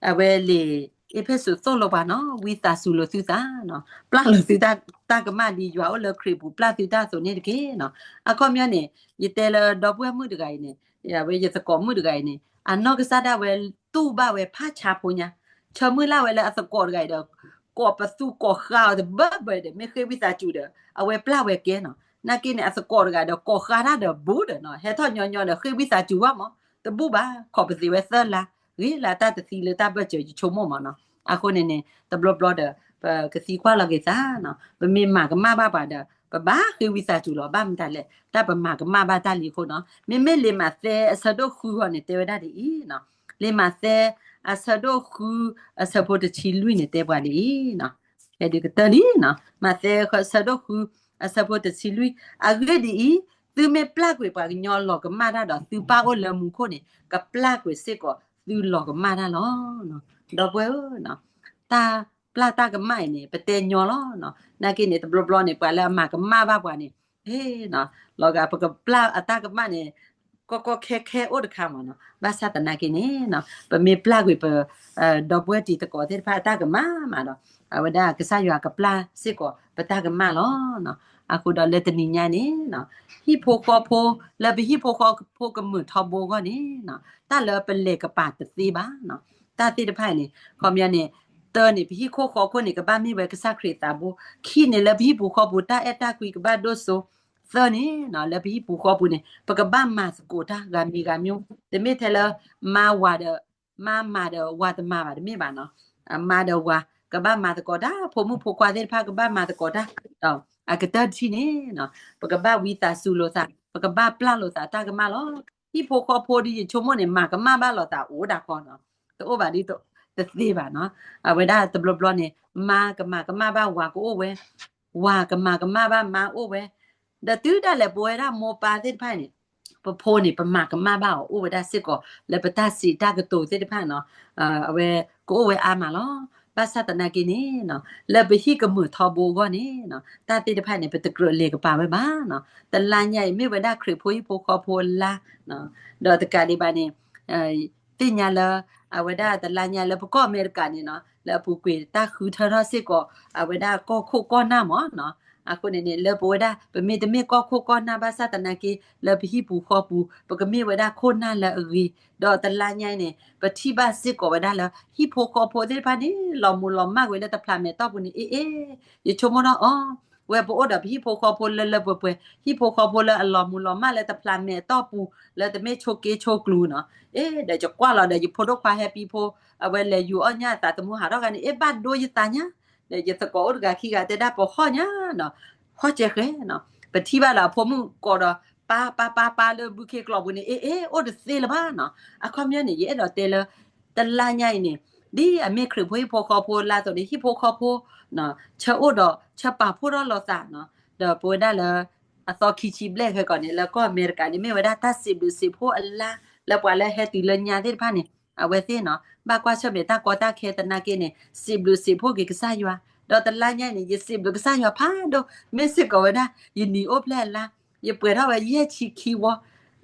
အဝဲလံာ်အ့းဖ့းစူးသိၣ်လိပှၤနီၤ, ဝံသးစူၤလိာ်သုသးနီၤ, ပျၢ်လိာ်သုတၢ်ကမၣ်ဒ်ယွၤအိၣ်လၢခရံာ်ပူၤ ပျၢ်သုတၢ်အသိးန့ၣ်တက့ၢ်နီၤ. အခီပညီန့ၣ် ယတဲလၢဒီပုၢ်ဝဲၢ်မုၣ်တဂၤအံၤန့ၣ်, အဝဲယသကိးမုၣ်တဂၤအံၤန့ၣ် အနီၢ်ကစၢ်ဒၣ်ဝဲတူၢ်ဘၣ်ဝဲဖးဆါဖိညါ, ဆၢမုၢ်လၢ်ဝဲလၢအသကိးတဂၤအံၤဒီး ကိးပသူကိးဃါအီၤတဘၢဘၢဒီး မ့ၢ်ဃ့ဝံသးစူၤဒီး အဝဲပျၢ်ဝဲကဲနီၤ. နာ်က့န့ၣ် အသကိးတဂၤဒီး ကိးဃါတၢ်ဒီးဘူးဒီးနီၤ, ဟဲထီၣ်ညီညီဒီး ဃ့ဝံသးစူၤဝဲမ့ၢ် တဘူးဘၣ်, ခိးပသံးဝဲသၢလါ, ဂ့ၤလၢတၢ်တသံလၢတၢ်ဘၢၣ်စၢၤယဆိကမိၣ်မ့ၢ်နီၤ. အဃိန့ၣ်န့ၣ် တဘျီဘျီဒီး ပကသံကွၢ်လီၤက့ၤသးနီၤ, ပမ့ၢ်မၤကမၣ်ဘၣ်ပှၤဒီး ပဘၣ်ဃ့ဝံသးစူၤလီၤ. ဘၣ်မတၤလဲၣ်, တၢ်ပမၤကမၣ်ဘၣ်တၢ်လံအဃိနီၤ. မ့မ့ၢ်လံာ်မးသဲအဆၢဒိၣ်ဃုအံၤန့ၣ် တဲဝဲဒၣ်ဒ်အံၤနီၤ, လံာ်မးသဲအဆၢဒိၣ်ဃု အဆၢဖိတဆံလွံၢ်န့ၣ် တဲပှၤဒ်အံၤနီၤ, ကဲဒုးကတၢၢ်လံနီၤ, မးသဲအဆၢဒိၣ်ဃု အဆၢဖိတဆံလွံၢ်, အဂ့ၢ်ဒ်အံၤ, သုမ့ၢ်ပျၢ်ကွံာ်ပှၤကညီလီၤကမၣ်တၢ်ဒီး သုပၢ်အိၣ်လၢမူခိၣ်န့ၣ် ကပျၢ်ကွံာ်စ့ၢ်ကီးသုလီၤကမၣ်တၢ်လီၤ. ဒီပုၢ်ဝဲၢ်ဧၢ, တၢ်ပျၢ်တၢ်ကမၣ်အံၤန့ၣ် ပတဲညီလီၤ. နာ်က့န့ၣ် တဘျီဘျီန့ၣ် ပှၤလၢအမၤကမၣ်ဘၣ်ပှၤန့ၣ် လီၤဂာ်ပကပျၢ်အတၢ်ကမၣ်န့ၣ် ကီကီခဲခဲအိၣ်တခါမးနီၤ. ဘၣ်ဆၣ်သနာ်က့န့ၣ်နီၤ ပမ့ၢ်ပျၢ်ကွံာ်ပ ဒီပုၢ်ဝဲၢ်တံၤသကိးသ့ၣ်တဖၣ်အတၢ်ကမၣ်မးဒီး အဝဲဒၣ်ကစၢ်ယွၤကပျၢ်စ့ၢ်ကီးပတၢ်ကမၣ်လီၤ. အဃိဒီးလၢတနံၤညါန့ၣ်နီၤ ဟံၣ်ဖိဃီဖိ လၢပဟံၣ်ဖိဃီဖိကမုာ်ထီဘိအဂီၢ်န့ၣ်နီၤ တၢ်လၢပလဲၤကပၤတသ့ဘၣ်နီၤ. တၢ်သ့ၣ်တဖၣ်န့ၣ် ခီပညီန့ၣ် တၢန့ၣ် ပဟံၣ်ခိၣ်ဃီခိၣ်န့ၣ် ကဘၣ်မ့ၢ်ဝဲကစၢ်ခရံာ်သးဘိ, ခံန့ၣ် လၢပဟံၣ်ပူၤဃီပူၤတၢ်အဲၣ်တၢ်ကွံကဘၣ်ဒိၣ်စိ, သၢန့ၣ်နီၤ လၢပဟံၣ်ပူၤဃီပူၤန့ၣ် ပကဘၣ်မၤသကိးတၢ်ဂၤမံၤဂၤမံၤ, တမ့ၢ်ထဲလၢ မါဝၤဒီး မါမၤဒီးဝၤတမၤဘၣ် တမ့ၢ်ဘၣ်နီၤ. မါဒီးဝၤ ကဘၣ်မၤသကိးတၢ်, ဖိမုၣ်ဖိခွါသ့ၣ်တဖၣ်ကဘၣ်မၤသကိးတၢ်, ဒီးအကတၢၢ်တထံၣ်န့ၣ်နီၤ ပကဘၣ်ဝံသးစူၤလိာ်သး, ပကဘၣ်ပျၢ်လိာ်သးတၢ်ကမၣ်လီၤ. ဟံၣ်ဖိဃီဖိဒီးယဆိကမိၣ်န့ၣ် မၤကမၣ်ဘၣ်လိာ်သးအိၣ်ဒၣ်ဃီနီၤ, တအိၣ်ဘၣ်ဒ် တသ့ဘၣ်နီၤ. အဝဲဒၣ်တဘျီဘျီန့ၣ် မါကမၤကမၣ်ဘၣ်ဝၤကအိၣ်ဝဲ, ဝၤကမၤကမၣ်ဘၣ်မါအိၣ်ဝဲ, ဒီးတုၤဒၣ်လဲာ်ပဝဲဒၣ်မိၢ်ပၢ်သ့ၣ်တဖၣ်န့ၣ် ပဖိန့ၣ် ပမၤကမၣ်ဘၣ်အီၤအိၣ်ဝဲဒၣ်စ့ၢ်ကီး လၢပတၢ်စံးတၢ်ကတိၤသ့ၣ်တဖၣ်နီၤ, အဝဲကအိၣ်ဝဲအါမးလီၤ. ဘၣ်ဆၣ်သနာ်က့န့ၣ်နီၤ လၢပဟံၣ်ကမုာ်ထီဘိအဂီၢ်န့ၣ်နီၤ တၢ်သ့ၣ်တဖၣ်န့ၣ် ပတကြၢးလဲၤကပၤဝဲဘၣ်နီၤ. တလါညါအံၤ မ့ၢ်ဝဲဒၣ်ခရံာ်ဖိဟံၣ်ဖိဃီဖိအလါ, ဒီးတကးဒံးဘၣ်န့ၣ် သ့ၣ်ညါလၢ အဝဲဒၣ်တလါညါလၢပကီၢ်အမဲရကၤန့ၣ်နီၤ လၢအပူၤကွံာ်တၢ်ဃုထၢထီၣ်စ့ၢ်ကီး အဝဲဒၣ်ကီၢ်ခိၣ်ကီၢ်နၢ်မးနီၤ. အဃိန့ၣ်န့ၣ် လၢပဝဲဒၣ် ပမ့ၢ်တမ့ၢ်ကီၢ်ခိၣ်ကီၢ်နၢ်ဘၣ်ဆၣ်သနာ်က့ လၢပဟံၣ်ပူၤဃီပူၤ ပကမ့ၢ်ဝဲဒၣ်ခိၣ်နၢ်လၢအဂ့ၤ, ဒီးတလါညါအံၤန့ၣ် ပထံၣ်ဘၣ်စ့ၢ်ကီးဝဲဒၣ်လၢ ဟံၣ်ဖိဃီဖိသ့ၣ်တဖၣ်န့ၣ် လီၤမူၤလီၤမၢ်ကွံာ်လၢတဖျးမဲာ်တီၢ်ပူၤန့ၣ် အ့ၣ်အ့ၣ်, ယဆိကမိၣ်ထီၣ်အီၤ ဝဲပအိၣ်ဒီးပဟံၣ်ဖိဃီဖိလၢလၢပှဲၤပှဲၤ ဟံၣ်ဖိဃီဖိလၢအလီၤမူၤလီၤမၢ်လၢတဖျးမဲာ်တီၢ်ပူၤ လၢတမ့ၢ်ဆိးက့ဆိးကျူနီၤ, အ့ၣ် ဒီးယကွၢ်လီၤဒီးယဖိဒိၣ်ခွါဟဲပံဖိ အဝဲလဲၤယူၤအီၣ်ညၣ်သးသမူဟးထီၣ်ဂၤန့ၣ် အ့ၣ် ဘၣ်ဒိယသးညါ, ဒီးယသကိးအိၣ်တဂၤခံဂၤတဲဒၣ်ပဟီၣ်ညါနီၤ, ဟီၣ်စဲဃဲနီၤ, ပထံၣ်ဘၣ်လၢအဖိမုၣ်ကိးဒီး ပၢ်ပၢ်ပၢ်ပၢ်လၢဘုခ့ကျိးပူၤန့ၣ် အ့ၣ်အ့ၣ် အိၣ်တသ့လၢၤဘၣ်နီၤ. အခီပညီန့ၣ် ယအဲၣ်ဒိးတဲလၢ တလါညါအံၤန့ၣ် ဒ်အမ့ၢ်ခရံာ်ဖိဟံၣ်ဖိဃီဖိလါအသိးန့ၣ် ဟံၣ်ဖိဃီဖိ ဆၢအိၣ်ဒီးဆၢပာ်ဖှိၣ်ထီၣ်လိာ်သးနီၤ, ဒီးပဝဲဒၣ်လၢ အသီခံဆံဘျဲၣ်ခဲကိာ်န့ၣ် လၢကီၢ်အမဲရကၤန့ၣ် မ့ၢ်ဝဲဒၣ်တၢ်စံးဘျုးစံးဖှိၣ်အလါ လၢပှၤလၢဟဲတုၤလၢညါသ့ၣ်တဖၣ်န့ၣ် အဝဲသ့ၣ်နီၤ ဘၣ်ကွၢ်ဆၢၣ်မဲာ်တၢ်ကီတၢ်ခဲသနာ်က့န့ၣ် စံးဘျုးစံးဖှိၣ်က့ၤကစၢ်ယွၤ, ဒီးတလါညါအံၤန့ၣ် ယစံးဘျုးကစၢ်ယွၤဖးဒိၣ် မ့ၢ်စ့ၢ်ကီးဝဲဒၣ် ယနံၤအိၣ်ဖျဲၣ်အလါ ယပှဲၤထီၣ်ဝဲ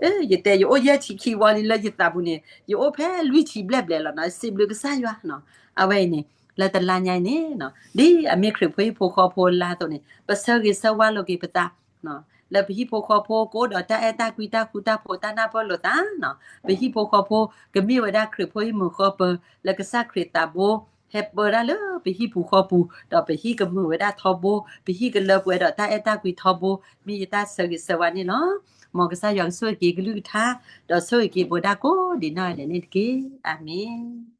ယဲၢ်ဆံခံဝီ ယတဲယအိၣ်ယဲၢ်ဆံခံဝီလံလၢယသးပူၤန့ၣ် ယအိၣ်ဖဲလွံၢ်ဆံဘျဲၣ်ဘျဲၣ်လီၤနီၤ စံးဘျုးကစၢ်ယွၤနီၤ. အဝဲအံၤန့ၣ် လၢတလါညါအံၤန့ၣ်နီၤ ဒ်အမ့ၢ်ခရံာ်ဖိဟံၣ်ဖိဃီဖိလါအသိးန့ၣ် ပဆၢဂ့ၤဆၢဝါလိာ်က့ၤပသး လၢပဟံၣ်ဖိဃီဖိကအိၣ်ဒီးတၢ်အဲၣ်တၢ်ကွံတၢ်ဃူတၢ်ဖိးတၢ်နၢ်ပၢၢ်လိာ်သးနီၤ ပဟံၣ်ဖိဃီဖိ ကမ့ၢ်ဝဲဒၣ်ခရံာ်ဖိဟံၣ်မုာ်ဃီပၢၤ လၢကစၢ်ခရံာ်သးဘိ ဟဲပၢတၢ်လၢပဟံၣ်ပူၤဃီပူၤ ဒီးပဟံၣ်ကမုာ်ဝဲဒၣ်ထီဘိ ပဟံၣ်ကလၢပှဲၤဒီးတၢ်အဲၣ်တၢ်ကွံထီဘိ မ့ၢ်ယတၢ်ဆၢဂ့ၤဆၢဝါန့ၣ်လီၤ. မ်ကစၢ်ယွၤကဆိၣ်ဂ့ၤက့ၤကလုၢ်ကထါ ဒီးဆိၣ်ဂ့ၤက့ၤပဝဲဒၣ်ကိးဒံးနီၢ်ဂၤဒဲးန့ၣ်တက့ၢ်. အၤမ့ၣ်.